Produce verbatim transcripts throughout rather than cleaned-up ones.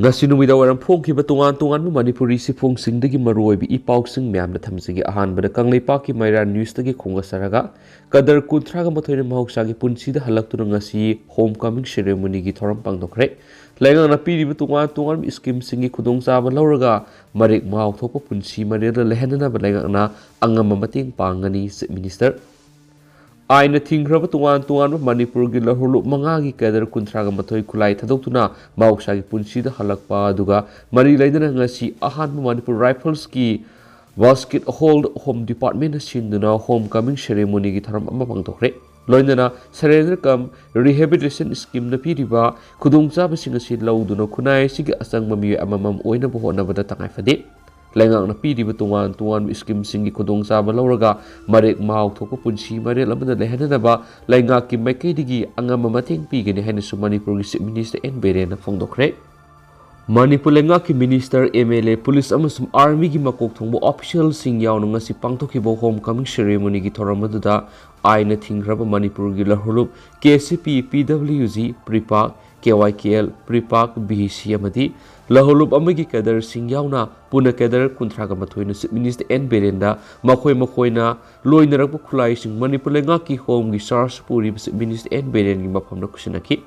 ꯉꯁꯤ ꯅꯨꯃꯤꯗꯥꯡ ꯋꯥꯏꯔꯝ ꯐꯣꯡꯈꯤꯕ ꯇꯣꯉꯥꯟ ꯇꯣꯉꯥꯟꯕ ꯃꯅꯤꯄꯨꯔꯤ ꯁꯤꯐꯣꯡꯁꯤꯡꯗꯒꯤ ꯃꯔꯨꯑꯣꯏꯕ ꯏ ꯄꯥꯎꯁꯤꯡ ꯃꯌꯥꯝꯅ ꯊꯝꯖꯒꯦ꯫ ꯑꯍꯥꯟꯕꯗ ꯀꯪꯂꯩꯄꯥꯛꯀꯤ ꯃꯩꯔꯥ ꯅ꯭ꯌꯨꯁꯇꯒꯤ ꯈꯣꯡꯗꯥꯖꯔꯒ, ꯀꯗꯔ ꯀꯨꯟꯊ꯭ꯔꯥꯒ ꯃꯥꯊꯣꯏꯅ ꯃꯍꯧꯁꯥꯒꯤ ꯄꯨꯟꯁꯤꯗ ꯍꯜꯂꯛꯇꯨꯅ ꯉꯁꯤ ꯍꯣꯝ ꯀꯃꯤꯡ ꯁꯦꯔꯦꯃꯣꯅꯤꯒꯤ ꯊꯧꯔꯝ ꯄꯥꯡꯊꯣꯛꯈ꯭ꯔꯦ꯫ ꯂꯩꯉꯥꯛꯅ ꯄꯤꯔꯤꯕ ꯇꯣꯉꯥꯟ ꯇꯣꯉꯥꯟꯕ ꯁ꯭ꯀꯤꯝꯁꯤꯡꯒꯤ ꯈꯨꯗꯣꯡꯆꯥꯕ ꯂꯧꯔꯒ ꯃꯔꯦꯛ ꯃꯍꯥꯎ ꯊꯣꯛꯄ ꯄꯨꯟꯁꯤ ꯃꯔꯦꯜꯗ ꯂꯩꯍꯟꯅꯅꯕ ꯂꯩꯉꯥꯛꯅ ꯑꯉꯝꯕ ꯃꯇꯦꯡ ꯄꯥꯡꯒꯅꯤ, ꯆꯤꯐ ꯃꯤꯅꯤꯁꯇꯔ꯫ ꯑꯥꯏꯟꯅ ꯊꯤꯡꯈ꯭ꯔꯕ ꯇꯣꯉꯥꯟ ꯇꯣꯉꯥꯟꯕ ꯃꯅꯤꯄꯨꯔꯒꯤ ꯂꯧꯍꯨꯂꯨꯞ ꯃꯉꯥꯒꯤ ꯀꯦꯗꯔ ꯀꯨꯟꯊ꯭ꯔꯥꯒ ꯃꯥꯊꯣꯏ ꯈꯨꯠꯂꯥꯏ ꯊꯥꯗꯣꯛꯇꯨꯅ ꯃꯍꯧꯁꯥꯒꯤ ꯄꯨꯟꯁꯤꯗ ꯍꯜꯂꯛꯄ ꯑꯗꯨꯒ ꯃꯔꯤ ꯂꯩꯅꯅ ꯉꯁꯤ ꯑꯍꯥꯟꯕ ꯃꯅꯤꯄꯨꯔ ꯔꯥꯏꯐꯜꯁꯀꯤ ꯕꯥꯁꯀꯦꯠ ꯍꯣꯜ ꯍꯣꯝ ꯗꯤꯄꯥꯔꯠꯃꯦꯟꯅ ꯁꯤꯟꯗꯨꯅ ꯍꯣꯝ ꯀꯃꯤꯡ ꯁꯦꯔꯦꯃꯣꯅꯤꯒꯤ ꯊꯧꯔꯝ ꯑꯃ ꯄꯥꯡꯊꯣꯛꯈ꯭ꯔꯦ꯫ ꯂꯣꯏꯅꯅ ꯁꯔꯦꯟꯗ꯭ꯔ ꯀꯝ ꯔꯤꯍꯦꯕꯤꯂꯤꯇꯦꯁꯟ ꯁ꯭ꯀꯤꯝꯅ ꯄꯤꯔꯤꯕ ꯈꯨꯗꯣꯡꯆꯥꯕꯁꯤꯡ ꯑꯁꯤ ꯂꯧꯗꯨꯅ ꯈꯨꯟꯅꯥꯏ ꯑꯁꯤꯒꯤ ꯑꯆꯪꯕ ꯃꯤꯑꯣꯏ ꯑꯃꯃꯝ ꯑꯣꯏꯅꯕ ꯍꯣꯠꯅꯕꯗ ꯇꯉꯥꯏ ꯐꯗꯦ꯫ ꯂꯩꯉꯥꯛꯅ ꯄꯤꯔꯤꯕ ꯇꯣꯉꯥꯟ ꯇꯣꯉꯥꯟꯕ ꯁ꯭ꯀꯤꯝꯁꯤꯡꯒꯤ ꯈꯨꯗꯣꯡꯆꯥꯕ ꯂꯧꯔꯒ ꯃꯔꯦꯛ ꯃꯍꯥꯎ ꯊꯣꯛꯄ ꯄꯨꯟꯁꯤ ꯃꯔꯦꯜ ꯑꯃꯗ ꯂꯩꯍꯟꯅꯅꯕ ꯂꯩꯉꯥꯛꯀꯤ ꯃꯥꯏꯀꯩꯗꯒꯤ ꯑꯉꯝꯕ ꯃꯇꯦꯡ ꯄꯤꯒꯅꯤ ꯍꯥꯏꯅꯁꯨ ꯃꯅꯤꯄꯨꯔꯒꯤ ꯆꯤꯐ ꯃꯤꯅꯤꯁꯇꯔ ꯑꯦꯟ ꯕꯤꯔꯦꯟꯅ ꯐꯣꯡꯗꯣꯛꯈ꯭ꯔꯦ꯫ ꯃꯅꯤꯄꯨꯔ ꯂꯩꯉꯥꯛꯀꯤ minister, M L A, police ꯑꯃꯁꯨꯡ ꯑꯥꯔꯃꯤꯒꯤ ꯃꯀꯣꯛ ꯊꯣꯡꯕ ꯑꯣꯐꯤꯁꯤꯌꯦꯜꯁꯤꯡ ꯌꯥꯎꯅ ꯉꯁꯤ ꯄꯥꯡꯊꯣꯛꯈꯤꯕ ꯍꯣꯝ ꯀꯃꯤꯡ ꯁꯦꯔꯦꯃꯣꯅꯤꯒꯤ ꯊꯧꯔꯝ ꯑꯗꯨꯗ ꯑꯥꯏꯟꯅ ꯊꯤꯡꯈ꯭ꯔꯕ ꯃꯅꯤꯄꯨꯔꯒꯤ ꯂꯧꯍꯨꯂꯨꯞ ꯀꯦ ꯁꯤ ꯄꯤ, ꯄꯤ ꯗꯕ꯭ꯂꯤꯎ ꯖꯤ, ꯄ꯭ꯔꯤꯄꯥꯛ, ꯀꯦ ꯋꯥꯏ ꯀꯦ ꯑꯦꯜ, ꯄ꯭ꯔꯤꯄꯥꯛ, ꯕꯤ ꯁꯤ ꯑꯃꯗꯤ ꯂꯧꯍꯨꯂꯨꯞ ꯑꯃꯒꯤ ꯀꯦꯗꯔꯁꯤꯡ ꯌꯥꯎꯅ ꯄꯨꯟꯅ ꯀꯦꯗꯔ ꯀꯨꯟꯊ꯭ꯔꯥꯒ ꯃꯥꯊꯣꯏꯅ ꯆꯤꯐ ꯃꯤꯅꯤꯁꯇꯔ ꯑꯦꯟ ꯕꯤꯔꯦꯟꯗ ꯃꯈꯣꯏ ꯃꯈꯣꯏꯅ ꯂꯣꯏꯅꯔꯛꯄ ꯈꯨꯠꯂꯥꯏꯁꯤꯡ ꯃꯅꯤꯄꯨꯔ ꯂꯩꯉꯥꯛꯀꯤ ꯍꯣꯝꯒꯤ ꯆꯥꯔꯖ ꯄꯨꯔꯤꯕ ꯆꯤꯐ ꯃꯤꯅꯤꯁꯇꯔ ꯑꯦꯟ ꯕꯤꯔꯦꯟꯒꯤ ꯃꯐꯝꯗ ꯈꯨꯠꯁꯤꯟꯅꯈꯤ꯫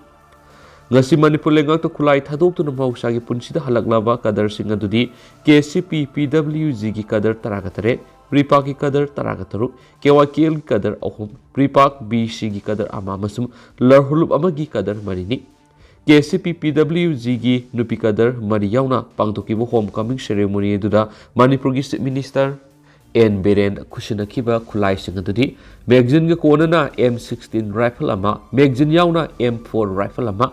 ꯉꯁꯤ ꯃꯅꯤꯄꯨꯔ ꯂꯩꯉꯥꯛꯇ ꯈꯨꯠꯂꯥꯏ ꯊꯥꯗꯣꯛꯇꯨꯅ ꯃꯍꯧꯁꯥꯒꯤ ꯄꯨꯟꯁꯤꯗ ꯍꯜꯂꯛꯂꯕ ꯀꯗꯔꯁꯤꯡ ꯑꯗꯨꯗꯤ ꯀꯦ ꯁꯤ ꯄꯤ, ꯄꯤ ꯗꯕ꯭ꯂꯤꯎ ꯖꯤꯒꯤ ꯀꯗꯔ ꯇꯔꯥꯒ ꯇꯔꯦꯠ, ꯄ꯭ꯔꯤꯄꯥꯛꯀꯤ ꯀꯗꯔ ꯇꯔꯥꯒ ꯇꯔꯨꯛ, ꯀꯦ ꯋꯥꯏ ꯀꯦ ꯑꯦꯜꯒꯤ ꯀꯗꯔ ꯑꯍꯨꯝ, ꯄ꯭ꯔꯤꯄꯥꯛ ꯕꯤ ꯁꯤꯒꯤ ꯀꯗꯔ ꯑꯃ ꯑꯃꯁꯨꯡ ꯂꯧꯍꯨꯂꯨꯞ ꯑꯃꯒꯤ ꯀꯗꯔ ꯃꯔꯤꯅꯤ꯫ ꯀꯦ ꯁꯤ ꯄꯤ, ꯄꯤ ꯗꯕ꯭ꯂꯤꯎ ꯖꯤꯒꯤ ꯅꯨꯄꯤ ꯀꯗꯔ ꯃꯔꯤ ꯌꯥꯎꯅ ꯄꯥꯡꯊꯣꯛꯈꯤꯕ ꯍꯣꯝ ꯀꯃꯤꯡ ꯁꯦꯔꯦꯃꯣꯅꯤ ꯑꯗꯨꯗ ꯃꯅꯤꯄꯨꯔꯒꯤ ꯆꯤꯐ ꯃꯤꯅꯤꯁꯇꯔ ꯑꯦꯟ ꯕꯤꯔꯦꯟ ꯈꯨꯠꯁꯤꯟꯅꯈꯤꯕ ꯈꯨꯠꯂꯥꯏꯁꯤꯡ ꯑꯗꯨꯗꯤ ꯃꯦꯒꯖꯤꯟꯒ ꯀꯣꯟꯅꯅ ꯑꯦꯝ ꯁꯤꯛꯁꯇꯤꯟ ꯔꯥꯏꯐꯜ ꯑꯃ, ꯃꯦꯒꯖꯤꯟ ꯌꯥꯎꯅ ꯑꯦꯝ ꯐꯣꯔ ꯔꯥꯏꯐꯜ ꯑꯃ,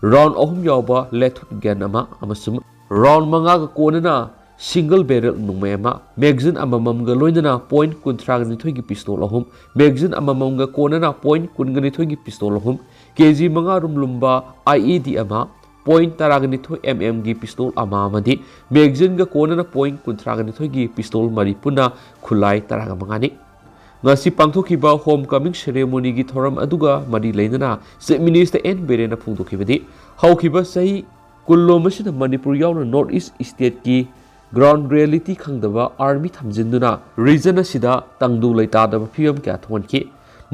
ꯔꯥꯎꯟ ꯑꯍꯨꯝ ꯌꯥꯎꯕ ꯂꯦꯊꯨꯠ ꯒꯟ ꯑꯃ ꯑꯃꯁꯨꯡ ꯔꯥꯎꯟ ꯃꯉꯥꯒ ꯀꯣꯟꯅꯅ ꯁꯤꯡꯒꯜ ꯕꯦꯔꯦꯜ ꯅꯣꯡꯃꯩ ꯑꯃ, ꯃꯦꯒꯖꯤꯟ ꯑꯃꯃꯝꯒ ꯂꯣꯏꯅꯅ ꯄꯣꯏꯟꯠ ꯀꯨꯟꯊ꯭ꯔꯥꯒ ꯅꯤꯊꯣꯏꯒꯤ ꯄꯤꯁꯇꯣꯜ ꯑꯍꯨꯝ, ꯃꯦꯒꯖꯤꯟ ꯑꯃꯃꯝꯒ ꯀꯣꯟꯅꯅ ꯄꯣꯏꯟꯠ ꯀꯨꯟꯒ ꯅꯤꯊꯣꯏꯒꯤ ꯄꯤꯁꯇꯣꯜ ꯑꯍꯨꯝ, ꯀꯦ ꯖꯤ ꯃꯉꯥ ꯔꯨꯝ ꯂꯨꯝꯕ ꯑꯥꯏ ꯏ ꯗꯤ ꯑꯃ, ꯄꯣꯏꯟꯠ ꯇꯔꯥꯒ ꯅꯤꯊꯣꯏ ꯑꯦꯝ ꯑꯦꯝꯒꯤ ꯄꯤꯁꯇꯣꯜ ꯑꯃ ꯑꯃꯗꯤ ꯃꯦꯒꯖꯤꯟꯒ ꯀꯣꯟꯅꯅ ꯄꯣꯏꯟꯠ ꯀꯨꯟꯊ꯭ꯔꯥꯒ ꯅꯤꯊꯣꯏꯒꯤ ꯄꯤꯁꯇꯣꯜ ꯃꯔꯤ ꯄꯨꯟꯅ ꯈꯨꯠꯂꯥꯏ ꯇꯔꯥꯒ ꯃꯉꯥꯅꯤ꯫ ꯉꯁꯤ ꯄꯥꯡꯊꯣꯛꯈꯤꯕ ꯍꯣꯝ ꯀꯃꯤꯡ ꯁꯦꯔꯦꯃꯣꯅꯤꯒꯤ ꯊꯧꯔꯝ ꯑꯗꯨꯒ ꯃꯔꯤ ꯂꯩꯅꯅ ꯆꯤꯐ ꯃꯤꯅꯤꯁꯇꯔ ꯑꯦꯟ ꯕꯤꯔꯦꯟꯅ ꯐꯣꯡꯗꯣꯛꯈꯤꯕꯗꯤ, ꯍꯧꯈꯤꯕ ꯆꯍꯤ ꯀꯨꯟꯂꯣꯝ ꯑꯁꯤꯗ ꯃꯅꯤꯄꯨꯔ ꯌꯥꯎꯅ North East stateꯀꯤ ground reality ꯈꯪꯗꯕ army ꯊꯝꯖꯤꯟꯗꯨꯅ region ꯑꯁꯤꯗ ꯇꯪꯗꯨ ꯂꯩꯇꯥꯗꯕ ꯐꯤꯕꯝ ꯀꯌꯥ ꯊꯣꯛꯍꯟꯈꯤ꯫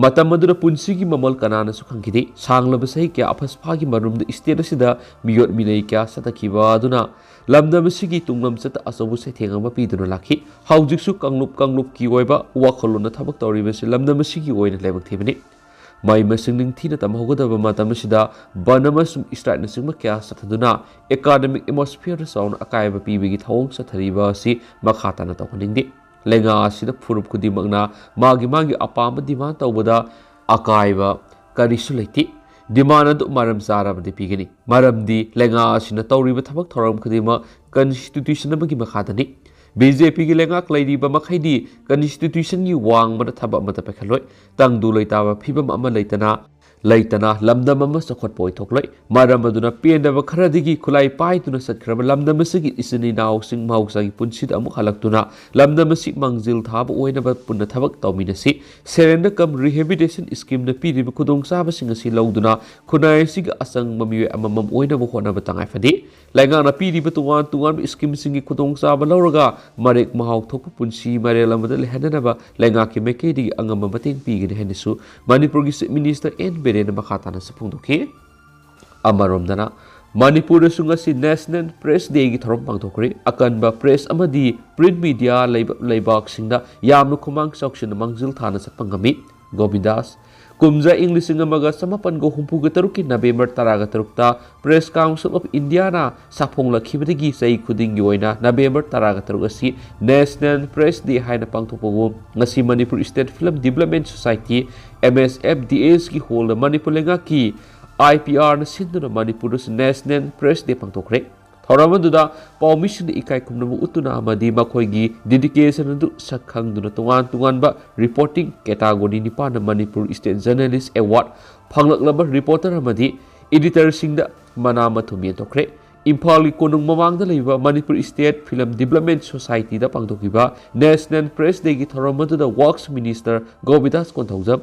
ꯃꯇꯝ ꯑꯗꯨꯗ ꯄꯨꯟꯁꯤꯒꯤ ꯃꯃꯜ ꯀꯅꯥꯅꯁꯨ ꯈꯪꯈꯤꯗꯦ꯫ ꯁꯥꯡꯂꯕ ꯆꯍꯤ ꯀꯌꯥ ꯑꯐꯁꯐꯥꯒꯤ ꯃꯔꯨꯝꯗ state ꯑꯁꯤꯗ ꯃꯤꯑꯣꯠ ꯃꯤꯅꯩ ꯀꯌꯥ ꯆꯠꯊꯈꯤꯕ ꯑꯗꯨꯅ ꯂꯝꯗꯝ ꯑꯁꯤꯒꯤ ꯇꯨꯡꯂꯝꯆꯠꯇ ꯑꯆꯧꯕ ꯆꯩꯊꯦꯡ ꯑꯃ ꯄꯤꯗꯨꯅ ꯂꯥꯛꯈꯤ꯫ ꯍꯧꯖꯤꯛꯁꯨ ꯀꯥꯡꯂꯨꯞ ꯀꯥꯡꯂꯨꯞꯀꯤ ꯑꯣꯏꯕ ꯋꯥꯈꯜꯂꯣꯟꯅ ꯊꯕꯛ ꯇꯧꯔꯤꯕꯁꯤ ꯂꯝꯗꯝ ꯑꯁꯤꯒꯤ ꯑꯣꯏꯅ ꯂꯥꯏꯕꯛ ꯊꯤꯕꯅꯤ꯫ ꯃꯍꯩ ꯃꯁꯤꯡ ꯅꯤꯡꯊꯤꯅ ꯇꯝꯍꯧꯒꯗꯕ ꯃꯇꯝ ꯑꯁꯤꯗ ꯕꯟ ꯑꯃꯁꯨꯡ strike ꯅꯆꯤꯡꯕ ꯀꯌꯥ ꯆꯠꯊꯗꯨꯅ academic atmosphere ꯗ ꯆꯥꯎꯅ ꯑꯀꯥꯏꯕ ꯄꯤꯕꯒꯤ ꯊꯧꯑꯣꯡ ꯆꯠꯊꯔꯤꯕ ꯑꯁꯤ ꯃꯈꯥ ꯇꯥꯅ ꯇꯧꯍꯟꯅꯤꯡꯗꯦ꯫ ꯂꯩꯉꯥꯛ ꯑꯁꯤꯗ ꯐꯨꯔꯨꯞ ꯈꯨꯗꯤꯡꯃꯛꯅ ꯃꯥꯒꯤ ꯃꯥꯒꯤ ꯑꯄꯥꯝꯕ demand ꯇꯧꯕꯗ ꯑꯀꯥꯏꯕ ꯀꯔꯤꯁꯨ ꯂꯩꯇꯦ꯫ Demand ꯑꯗꯨ ꯃꯔꯝ ꯆꯥꯔꯕꯗꯤ ꯄꯤꯒꯅꯤ, ꯃꯔꯝꯗꯤ ꯂꯩꯉꯥꯛ ꯑꯁꯤꯅ ꯇꯧꯔꯤꯕ ꯊꯕꯛ ꯊꯧꯔꯝ ꯈꯨꯗꯤꯡꯃꯛ constitution ꯑꯃꯒꯤ ꯃꯈꯥꯗꯅꯤ꯫ BJP ꯒꯤ ꯂꯩꯉꯥꯛ ꯂꯩꯔꯤꯕ ꯃꯈꯩꯗꯤ constitution ꯒꯤ ꯋꯥꯡꯃꯗ ꯊꯕꯛ ꯑꯃꯠꯇ ꯄꯥꯏꯈꯠꯂꯣꯏ꯫ ꯇꯪꯗꯨ ꯂꯩꯇꯥꯕ ꯐꯤꯕꯝ ꯑꯃ ꯂꯩꯇꯅ ꯂꯩꯇꯅ ꯂꯝꯗꯝ ꯑꯃ ꯆꯥꯎꯈꯠꯄ ꯑꯣꯏꯊꯣꯛꯂꯣꯏ꯫ ꯃꯔꯝ ꯑꯗꯨꯅ ꯄꯦꯟꯗꯕ ꯈꯔꯗꯒꯤ ꯈꯨꯠꯂꯥꯏ ꯄꯥꯏꯗꯨꯅ ꯆꯠꯈ꯭ꯔꯕ ꯂꯝꯗꯝ ꯑꯁꯤꯒꯤ ꯏꯆꯤꯟ ꯏꯅꯥꯎꯁꯤꯡ ꯃꯍꯧꯁꯥꯒꯤ ꯄꯨꯟꯁꯤꯗ ꯑꯃꯨꯛ ꯍꯜꯂꯛꯇꯨꯅ ꯂꯝꯗꯝ ꯑꯁꯤ ꯃꯥꯡꯖꯤꯜ ꯊꯥꯕ ꯑꯣꯏꯅꯕ ꯄꯨꯟꯅ ꯊꯕꯛ ꯇꯧꯃꯤꯟꯅꯁꯤ꯫ Surrender cum rehabilitation scheme ꯅ ꯄꯤꯔꯤꯕ ꯈꯨꯗꯣꯡꯆꯥꯕꯁꯤꯡ ꯑꯁꯤ ꯂꯧꯗꯨꯅ ꯈꯨꯟꯅꯥꯏ ꯑꯁꯤꯒꯤ ꯑꯆꯪꯕ ꯃꯤꯑꯣꯏ ꯑꯃꯃꯝ ꯑꯣꯏꯅꯕ ꯍꯣꯠꯅꯕ ꯇꯉꯥꯏ ꯐꯗꯦ꯫ ꯂꯩꯉꯥꯛꯅ ꯄꯤꯔꯤꯕ ꯇꯣꯉꯥꯟ ꯇꯣꯉꯥꯟꯕ scheme ꯁꯤꯡꯒꯤ ꯈꯨꯗꯣꯡꯆꯥꯕ ꯂꯧꯔꯒ ꯃꯔꯦꯛ ꯃꯍꯥꯎ ꯊꯣꯛꯄ ꯄꯨꯟꯁꯤ ꯃꯔꯦꯜ ꯑꯃꯗ ꯂꯩꯍꯟꯅꯅꯕ ꯂꯩꯉꯥꯛꯀꯤ ꯃꯥꯏꯀꯩꯗꯒꯤ ꯑꯉꯝꯕ ꯃꯇꯦꯡ ꯄꯤꯒꯅꯤ ꯍꯥꯏꯅꯁꯨ ꯃꯅꯤꯄꯨꯔꯒꯤ Chief Minister ꯑꯦꯟ ꯕꯤꯔꯦꯟꯅ ꯃꯈꯥ ꯇꯥꯅꯁꯨ ꯐꯣꯡꯗꯣꯛꯈꯤ꯫ ꯑꯃꯔꯣꯝꯗꯅ, ꯃꯅꯤꯄꯨꯔꯗꯁꯨ ꯉꯁꯤ National Press Day ꯒꯤ ꯊꯧꯔꯝ ꯄꯥꯡꯊꯣꯛꯈ꯭ꯔꯦ꯫ ꯑꯀꯟꯕ press ꯑꯃꯗꯤ print media ꯂꯩꯕ ꯂꯩꯕꯥꯛꯁꯤꯡꯗ ꯌꯥꯝꯅ ꯈꯨꯃꯥꯡ ꯆꯥꯎꯁꯤꯟꯅ ꯃꯥꯡꯖꯤꯜ ꯊꯥꯅ ꯆꯠꯄ ꯉꯝꯃꯤ꯫ ꯒꯣꯕꯤꯟꯗꯥꯁ꯫ ꯀꯨꯝꯖꯥ ꯏꯪ ꯂꯤꯁꯤꯡ ꯑꯃꯒ ꯆꯃꯥꯄꯟꯒ ꯍꯨꯝꯐꯨꯒ ꯇꯔꯨꯛꯀꯤ November ꯇꯔꯥꯒ ꯇꯔꯨꯛꯇ Press Council of India ꯅ ꯁꯥꯐꯣꯡꯂꯛꯈꯤꯕꯗꯒꯤ ꯆꯍꯤ ꯈꯨꯗꯤꯡꯒꯤ ꯑꯣꯏꯅ November ꯇꯔꯥꯒ ꯇꯔꯨꯛ ꯑꯁꯤ National Press Day ꯍꯥꯏꯅ ꯄꯥꯡꯊꯣꯛꯄꯕꯨ ꯉꯁꯤ Manipur State Film Development Society, M S F D S ꯀꯤ hall ꯗ ꯃꯅꯤꯄꯨꯔ ꯂꯩꯉꯥꯛꯀꯤ I P R ꯅ ꯁꯤꯟꯗꯨꯅ ꯃꯅꯤꯄꯨꯔꯗꯁꯨ National Press Day ꯄꯥꯡꯊꯣꯛꯈ꯭ꯔꯦ꯫ ꯊꯧꯔꯝ ꯑꯗꯨꯗ ꯄꯥꯎꯃꯤꯁꯤꯡꯅ ꯏꯀꯥꯏ ꯈꯨꯝꯅꯕ ꯎꯠꯇꯨꯅ ꯑꯃꯗꯤ ꯃꯈꯣꯏꯒꯤ dedication ꯑꯗꯨ ꯁꯛ ꯈꯪꯗꯨꯅ ꯇꯣꯉꯥꯟ ꯇꯣꯉꯥꯟꯕ reporting category ꯅꯤꯄꯥꯟꯗ Manipur State Journalist Award ꯐꯪꯂꯛꯂꯕ reporter ꯑꯃꯗꯤ editor ꯁꯤꯡꯗ ꯃꯅꯥ ꯃꯊꯨꯝ ꯌꯦꯟꯊꯣꯛꯈ꯭ꯔꯦ꯫ ꯏꯝꯐꯥꯜꯒꯤ ꯀꯣꯅꯨꯡ ꯃꯃꯥꯡꯗ ꯂꯩꯕ Manipur State Film Development Society ꯗ ꯄꯥꯡꯊꯣꯛꯈꯤꯕ National Press Day ꯒꯤ ꯊꯧꯔꯝ ꯑꯗꯨꯗ Works Minister Govindas Konthoujam,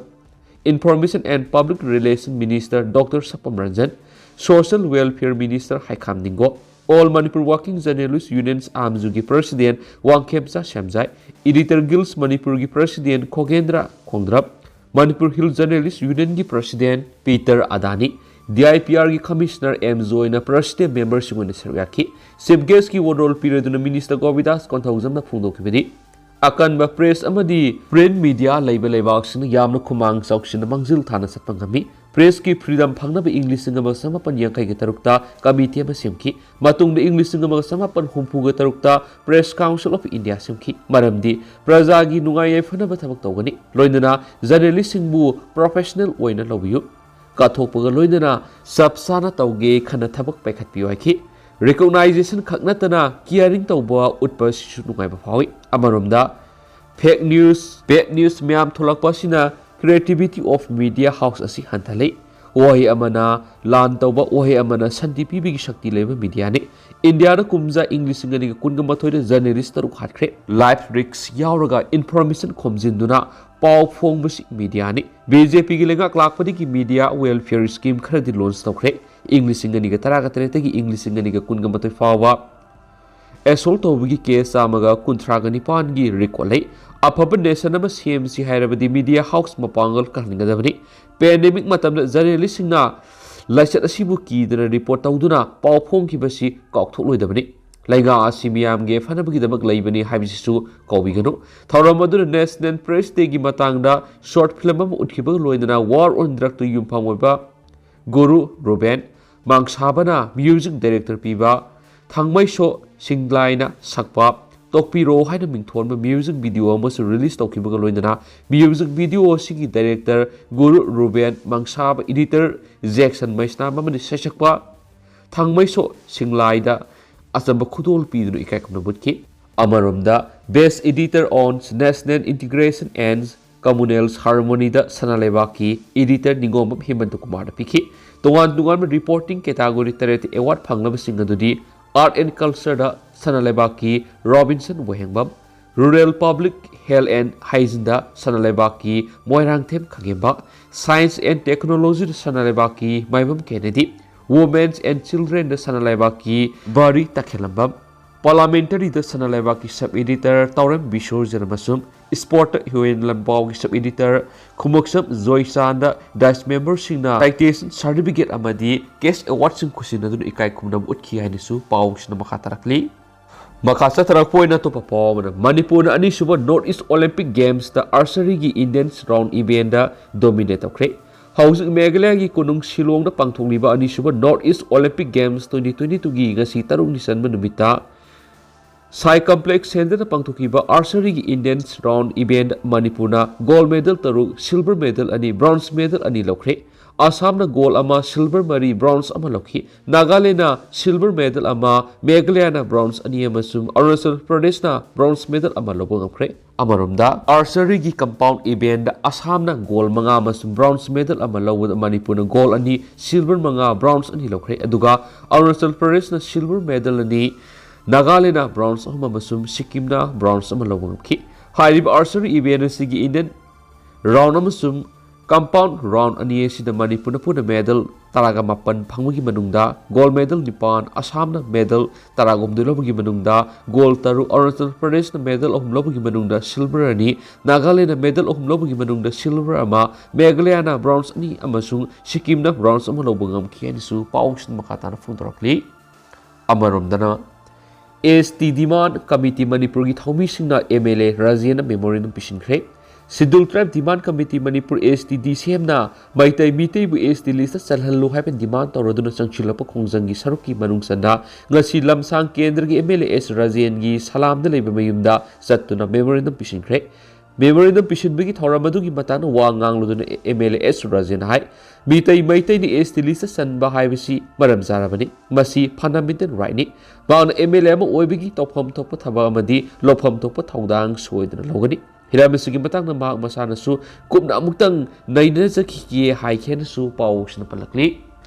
Information and Public Relation Minister Doctor Sapam Ranjan, Social Welfare Minister Heikham Ningo, All Manipur Working Journalists Unions ꯑꯥꯝꯖꯨꯒꯤ President Wangkhemcha Semjai, Editor Guilds ꯃꯅꯤꯄꯨꯔꯒꯤ President Khogendra Khongdrap, Manipur Hill Journalist Unionꯒꯤ President ꯄꯤꯇꯔ ꯑꯗꯥꯅꯤ, DIPRꯒꯤ Commissioner M ꯖꯣꯏꯅ President memberꯁꯤꯡ ꯑꯣꯏꯅ ꯁꯔꯨꯛ ꯌꯥꯈꯤ꯫ Chief Guestꯀꯤ ꯋꯥꯔꯣꯜ ꯄꯤꯔꯗꯨꯅ Minister ꯒꯣꯕꯤꯟꯗꯥꯁ ꯀꯣꯟꯊꯧꯖꯝꯅ ꯐꯣꯡꯗꯣꯛꯈꯤꯕꯗꯤ, ꯑꯀꯟꯕ press ꯑꯃꯗꯤ print media ꯂꯩꯕ ꯂꯩꯕꯥꯛꯁꯤꯡꯅ ꯌꯥꯝꯅ ꯈꯨꯃꯥꯡ ꯆꯥꯎꯁꯤꯟꯅ ꯃꯥꯡꯖꯤꯜ ꯊꯥꯅ ꯆꯠꯄ ꯉꯝꯃꯤ꯫ Pressꯀꯤ freedom ꯐꯪꯅꯕ ꯏꯪ ꯂꯤꯁꯤꯡ ꯑꯃꯒ ꯆꯃꯥꯄꯟ ꯌꯥꯡꯈꯩꯒ ꯇꯔꯨꯛꯇ committee ꯑꯃ ꯁꯦꯝꯈꯤ꯫ ꯃꯇꯨꯡꯗ ꯏꯪ ꯂꯤꯁꯤꯡ ꯑꯃꯒ ꯆꯃꯥꯄꯟ ꯍꯨꯝꯐꯨꯒ ꯇꯔꯨꯛꯇ Press Council of India ꯁꯦꯝꯈꯤ꯫ ꯃꯔꯝꯗꯤ ꯄ꯭ꯔꯖꯥꯒꯤ ꯅꯨꯡꯉꯥꯏ ꯌꯥꯏꯐꯅꯕ ꯊꯕꯛ ꯇꯧꯒꯅꯤ꯫ ꯂꯣꯏꯅꯅ journalistꯁꯤꯡꯕꯨ professional ꯑꯣꯏꯅ ꯂꯧꯕꯤꯌꯨ꯫ ꯀꯠꯊꯣꯛꯄꯒ ꯂꯣꯏꯅꯅ ꯆꯞ ꯆꯥꯅ ꯇꯧꯒꯦ ꯈꯟꯅ ꯊꯕꯛ ꯄꯥꯏꯈꯠꯄꯤꯌꯨ ꯍꯥꯏꯈꯤ꯫ Recognition ꯈꯛ ꯅꯠꯇꯅ caring ꯇꯧꯕ ꯎꯠꯄ ꯑꯁꯤꯁꯨ ꯅꯨꯡꯉꯥꯏꯕ ꯐꯥꯎꯏ꯫ ꯑꯃꯔꯣꯝꯗ fake news, bad news ꯃꯌꯥꯝ ꯊꯣꯛꯂꯛꯄ ꯑꯁꯤꯅ creativity of media house ꯑꯁꯤ ꯍꯟꯊꯍꯜꯂꯤ꯫ ꯋꯥꯍꯩ ꯑꯃꯅ ꯂꯥꯟ ꯇꯧꯕ, ꯋꯥꯍꯩ ꯑꯃꯅ ꯁꯥꯟꯇꯤ ꯄꯤꯕꯒꯤ ꯁꯛꯇꯤ ꯂꯩꯕ mediaꯅꯤ꯫ ꯏꯟꯗꯤꯌꯥꯗ ꯀꯨꯝꯖꯥ ꯏꯪ ꯂꯤꯁꯤꯡ ꯑꯅꯤꯒ ꯀꯨꯟꯒ ꯃꯥꯊꯣꯏꯗ journalist ꯇꯔꯨꯛ ꯍꯥꯠꯈ꯭ꯔꯦ꯫ Life risk ꯌꯥꯎꯔꯒ information ꯈꯣꯝꯖꯤꯟꯗꯨꯅ ꯄꯥꯎ ꯐꯣꯡꯕꯁꯤ mediaꯅꯤ꯫ BJPꯒꯤ ꯂꯩꯉꯥꯛ ꯂꯥꯛꯄꯗꯒꯤ media welfare scheme ꯈꯔꯗꯤ launch ꯇꯧꯈ꯭ꯔꯦ꯫ ꯏꯪ ꯂꯤꯁꯤꯡ ꯑꯅꯤꯒ ꯇꯔꯥꯒ ꯇꯔꯦꯠꯇꯒꯤ ꯏꯪ ꯂꯤꯁꯤꯡ ꯑꯅꯤꯒ ꯀꯨꯟꯒ ꯃꯥꯊꯣꯏ ꯐꯥꯎꯕ assault ꯇꯧꯕꯒꯤ case ꯆꯥꯝꯃꯒ ꯀꯨꯟꯊ꯭ꯔꯥꯒ ꯅꯤꯄꯥꯟꯒꯤ record ꯂꯩ꯫ ꯑꯐꯕ nation ꯑꯃ ꯁꯦꯝꯁꯤ ꯍꯥꯏꯔꯕꯗꯤ media house ꯃꯄꯥꯡꯒꯜ ꯀꯜꯍꯟꯒꯗꯕꯅꯤ꯫ Pandemic ꯃꯇꯝꯗ journalistꯁꯤꯡꯅ ꯂꯥꯏꯆꯠ ꯑꯁꯤꯕꯨ ꯀꯤꯗꯅ report ꯇꯧꯗꯨꯅ ꯄꯥꯎ ꯐꯣꯡꯈꯤꯕꯁꯤ ꯀꯥꯎꯊꯣꯛꯂꯣꯏꯗꯕꯅꯤ꯫ ꯂꯩꯉꯥꯛ ꯑꯁꯤ ꯃꯤꯌꯥꯝꯒꯤ ꯐꯅꯕꯒꯤꯗꯃꯛ ꯂꯩꯕꯅꯤ ꯍꯥꯏꯕꯁꯤꯁꯨ ꯀꯥꯎꯕꯤꯒꯅꯨ꯫ ꯊꯧꯔꯝ ꯑꯗꯨꯗ National Press Dayꯒꯤ ꯃꯇꯥꯡꯗ short film ꯑꯃ ꯎꯠꯈꯤꯕꯒ ꯂꯣꯏꯅꯅ War on Drugꯇ ꯌꯨꯝꯐꯝ ꯑꯣꯏꯕ ꯒꯨꯔꯨ ꯔꯨꯕꯦꯟ ꯃꯥꯡꯁꯥꯕꯅ music director ꯄꯤꯕ ꯊꯥꯡꯃꯩꯁꯣ ꯁꯤꯡꯂꯥꯏꯅ ꯁꯛꯄ ꯇꯣꯛꯄꯤꯔꯣ ꯍꯥꯏꯅ ꯃꯤꯡꯊꯣꯟꯕ music video ꯑꯃꯁꯨ release ꯇꯧꯈꯤꯕꯒ ꯂꯣꯏꯅꯅ music video ꯑꯁꯤꯒꯤ director ꯒꯨꯔꯨ ꯔꯨꯕꯦꯟ ꯃꯥꯡꯁꯥꯕ, editor ꯖꯦꯛꯁꯟ ꯃꯩꯁꯅꯥꯝ ꯑꯃꯗꯤ ꯁꯩꯁꯛꯄ ꯊꯥꯡꯃꯩꯁꯣ ꯁꯤꯡꯂꯥꯏꯗ ꯑꯆꯝꯕ ꯈꯨꯗꯣꯜ ꯄꯤꯗꯨꯅ ꯏꯀꯥꯏ ꯈꯨꯝꯅꯕ ꯎꯠꯈꯤ꯫ ꯑꯃꯔꯣꯝꯗ Best Editor on National Integration and Communal Harmonyꯗ ꯁꯅꯥ ꯂꯩꯕꯥꯛꯀꯤ editor ꯅꯤꯉꯣꯝꯕꯝ ꯍꯦꯃꯟꯇ ꯀꯨꯃꯥꯔꯗ ꯄꯤꯈꯤ꯫ ꯇꯣꯉꯥꯟ ꯇꯣꯉꯥꯟꯕ reporting category ꯇꯔꯦꯠꯇ award ꯐꯪꯂꯕꯁꯤꯡ ꯑꯗꯨꯗꯤ Art and Cultureꯗ ꯁꯅꯥ ꯂꯩꯕꯥꯛꯀꯤ Robinson Wahengbam, Rural Public Health and Hygieneꯗ ꯁꯅꯥ ꯂꯩꯕꯥꯛꯀꯤ ꯃꯣꯏꯔꯥꯡꯊꯦꯝ ꯈꯪꯉꯦꯝꯕ, Science and Technologyꯗ ꯁꯅꯥ ꯂꯩꯕꯥꯛꯀꯤ ꯃꯥꯏꯕꯝ ꯀꯦꯅꯦꯗꯤ, Women's and Childrenꯗ ꯁꯅꯥ ꯂꯩꯕꯥꯛꯀꯤ ꯕꯥꯔꯤ ꯇꯈꯦꯜꯂꯝꯕꯝ, Parliamentaryꯗ ꯁꯅꯥ ꯂꯩꯕꯥꯛꯀꯤ sub editor ꯇꯥꯎꯔꯦꯝ ꯕꯤꯁꯣꯔꯖꯟ ꯑꯃꯁꯨꯡ Sportꯇ ꯍ꯭ꯌꯨꯌꯦꯟ ꯂꯟꯄꯥꯎꯒꯤ sub editor ꯈꯨꯃꯛꯁꯝ ꯖꯣꯏꯆꯥꯟꯗ diocese memberꯁꯤꯡꯅ citation certificate ꯑꯃꯗꯤ cash awardꯁꯤꯡ ꯈꯨꯠꯁꯤꯟꯅꯗꯨꯅ ꯏꯀꯥꯏ ꯈꯨꯝꯅꯕ ꯎꯠꯈꯤ ꯍꯥꯏꯅꯁꯨ ꯄꯥꯎꯁꯤꯅ ꯃꯈꯥ ꯇꯥꯔꯛꯂꯤ꯫ ꯃꯈꯥ ꯆꯠꯊꯔꯛꯄ ꯑꯣꯏꯅ ꯑꯇꯣꯞꯄ ꯄꯥꯎ ꯑꯃꯅ, ꯃꯅꯤꯄꯨꯔꯅ ꯑꯅꯤꯁꯨꯕ North East Olympic Gamesꯇ archeryꯒꯤ Indians round eventꯗ dominate ꯇꯧꯈ꯭ꯔꯦ꯫ ꯍꯧꯖꯤꯛ ꯃꯦꯘꯥꯂꯌꯥꯒꯤ ꯀꯣꯅꯨꯡ ꯁꯤꯂꯣꯡꯗ ꯄꯥꯡꯊꯣꯛꯂꯤꯕ ꯑꯅꯤꯁꯨꯕ North East Olympic Games twenty twenty twoꯒꯤ ꯉꯁꯤ ꯇꯔꯨꯛꯅꯤ ꯆꯟꯕ ꯅꯨꯃꯤꯠꯇ ꯁꯥꯏ complex centreꯗ ꯄꯥꯡꯊꯣꯛꯈꯤꯕ archeryꯒꯤ Indians round event ꯃꯅꯤꯄꯨꯔꯅ gold medal ꯇꯔꯨꯛ, silver medal ꯑꯅꯤ, bronze medal ꯑꯅꯤ ꯂꯧꯈ꯭ꯔꯦ꯫ ꯑꯁꯥꯝꯅ gold ꯑꯃ, silver ꯃꯔꯤ, bronze ꯑꯃ ꯂꯧꯈꯤ꯫ ꯅꯥꯒꯥꯂꯦꯟꯗꯅ silver medal ꯑꯃ, ꯃꯦꯘꯥꯂꯌꯥꯅ bronze ꯑꯅꯤ ꯑꯃꯁꯨꯡ ꯑꯔꯨꯅꯥꯆꯜ ꯄ꯭ꯔꯗꯦꯁꯅ bronze medal ꯑꯃ ꯂꯧꯕ ꯉꯝꯈ꯭ꯔꯦ꯫ ꯑꯃꯔꯣꯝꯗ archeryꯒꯤ compound eventꯗ ꯑꯁꯥꯝꯅ gold ꯃꯉꯥ ꯑꯃꯁꯨꯡ bronze medal ꯑꯃ ꯂꯧꯕꯗ ꯃꯅꯤꯄꯨꯔꯅ gold ꯑꯅꯤ, silver ꯃꯉꯥ, bronze ꯑꯅꯤ ꯂꯧꯈ꯭ꯔꯦ꯫ ꯑꯗꯨꯒ ꯑꯔꯨꯅꯥꯆꯜ ꯄ꯭ꯔꯗꯦꯁꯅ silver medal ꯑꯅꯤ, ꯅꯥꯒꯥꯂꯦꯟꯗꯅ bronze ꯑꯍꯨꯝ ꯑꯃꯁꯨꯡ ꯁꯤꯛꯀꯤꯝꯅ bronze ꯑꯃ ꯂꯧꯕ ꯉꯝꯈꯤ꯫ ꯍꯥꯏꯔꯤꯕ archery event ꯑꯁꯤꯒꯤ Indian round ꯑꯃꯁꯨꯡ compound round ꯑꯅꯤ ꯑꯁꯤꯗ ꯃꯅꯤꯄꯨꯔꯅ ꯄꯨꯟꯅ medal ꯇꯔꯥꯒ ꯃꯥꯄꯟ ꯐꯪꯕꯒꯤ ꯃꯅꯨꯡꯗ gold medal ꯅꯤꯄꯥꯟ, ꯑꯁꯥꯝꯅ medal ꯇꯔꯥꯒ ꯍꯨꯝꯗꯣꯏ ꯂꯧꯕꯒꯤ ꯃꯅꯨꯡꯗ gold ꯇꯔꯨꯛ, ꯑꯔꯨꯅꯥꯆꯜ ꯄ꯭ꯔꯗꯦꯁꯅ medal ꯑꯍꯨꯝ ꯂꯧꯕꯒꯤ ꯃꯅꯨꯡꯗ silver ꯑꯅꯤ, ꯅꯥꯒꯥꯂꯦꯟꯗꯅ medal ꯑꯍꯨꯝ ꯂꯧꯕꯒꯤ ꯃꯅꯨꯡꯗ silver ꯑꯃ, ꯃꯦꯘꯥꯂꯌꯥꯅ bronze ꯑꯅꯤ ꯑꯃꯁꯨꯡ ꯁꯤꯛꯀꯤꯝꯅ bronze ꯑꯃ ꯂꯧꯕ ꯉꯝꯈꯤ ꯍꯥꯏꯅꯁꯨ ꯄꯥꯎꯁꯤꯡ ꯃꯈꯥ ꯇꯥꯅ ꯐꯣꯡꯗꯣꯔꯛꯂꯤ꯫ ꯑꯃꯔꯣꯝꯗꯅ, ST demand committee ꯃꯅꯤꯄꯨꯔꯒꯤ ꯊꯧꯃꯤꯁꯤꯡꯅ MLA ꯔꯥꯖꯦꯟꯗ memorandum ꯄꯤꯁꯤꯟꯈ꯭ꯔꯦ꯫ Scheduled Tribe Demand Committee Manipur, STDCMꯅ Meitei ꯃꯤꯇꯩꯕꯨ ST listꯇ ꯆꯜꯍꯜꯂꯨ ꯍꯥꯏꯕ demand ꯇꯧꯔꯗꯨꯅ ꯆꯪꯁꯤꯜꯂꯛꯄ ꯈꯣꯡꯖꯪꯒꯤ ꯁꯔꯨꯛꯀꯤ ꯃꯅꯨꯡ ꯆꯟꯅ ꯉꯁꯤ ꯂꯝꯁꯥꯡ ꯀꯦꯟꯗ꯭ꯔꯒꯤ MLA S ꯔꯥꯖꯦꯟꯒꯤ ꯁꯂꯥꯝꯗ ꯂꯩꯕ ꯃꯌꯨꯝꯗ ꯆꯠꯇꯨꯅ memorandum ꯄꯤꯁꯤꯟꯈ꯭ꯔꯦ꯫ Memorandum ꯄꯤꯁꯤꯟꯕꯒꯤ ꯊꯧꯔꯝ ꯑꯗꯨꯒꯤ ꯃꯇꯥꯡꯗ ꯋꯥ ꯉꯥꯡꯂꯗꯨꯅ MLA S ꯔꯥꯖꯦꯟꯅ ꯍꯥꯏ, ꯃꯤꯇꯩ ꯃꯩꯇꯩꯅ ST listꯇ ꯆꯟꯕ ꯍꯥꯏꯕꯁꯤ ꯃꯔꯝ ꯆꯥꯔꯕꯅꯤ꯫ ꯃꯁꯤ fundamental rightꯅꯤ꯫ ꯃꯍꯥꯛꯅ MLA ꯑꯃ ꯑꯣꯏꯕꯒꯤ ꯇꯧꯐꯝ ꯊꯣꯛꯄ ꯊꯕꯛ ꯑꯃꯗꯤ ꯂꯧꯐꯝ ꯊꯣꯛꯄ ꯊꯧꯗꯥꯡ ꯁꯣꯏꯗꯅ ꯂꯧꯒꯅꯤ꯫ ꯍꯤꯔꯝ ꯑꯁꯤꯒꯤ ꯃꯇꯥꯡꯗ ꯃꯍꯥꯛ ꯃꯁꯥꯅꯁꯨ ꯀꯨꯞꯅ ꯑꯃꯨꯛꯇꯪ ꯅꯩꯅꯖꯈꯤꯒꯦ ꯍꯥꯏꯈꯤ ꯍꯥꯏꯅꯁꯨ ꯄꯥꯎꯁꯤꯡꯅ ꯄꯜꯂꯛꯂꯤ꯫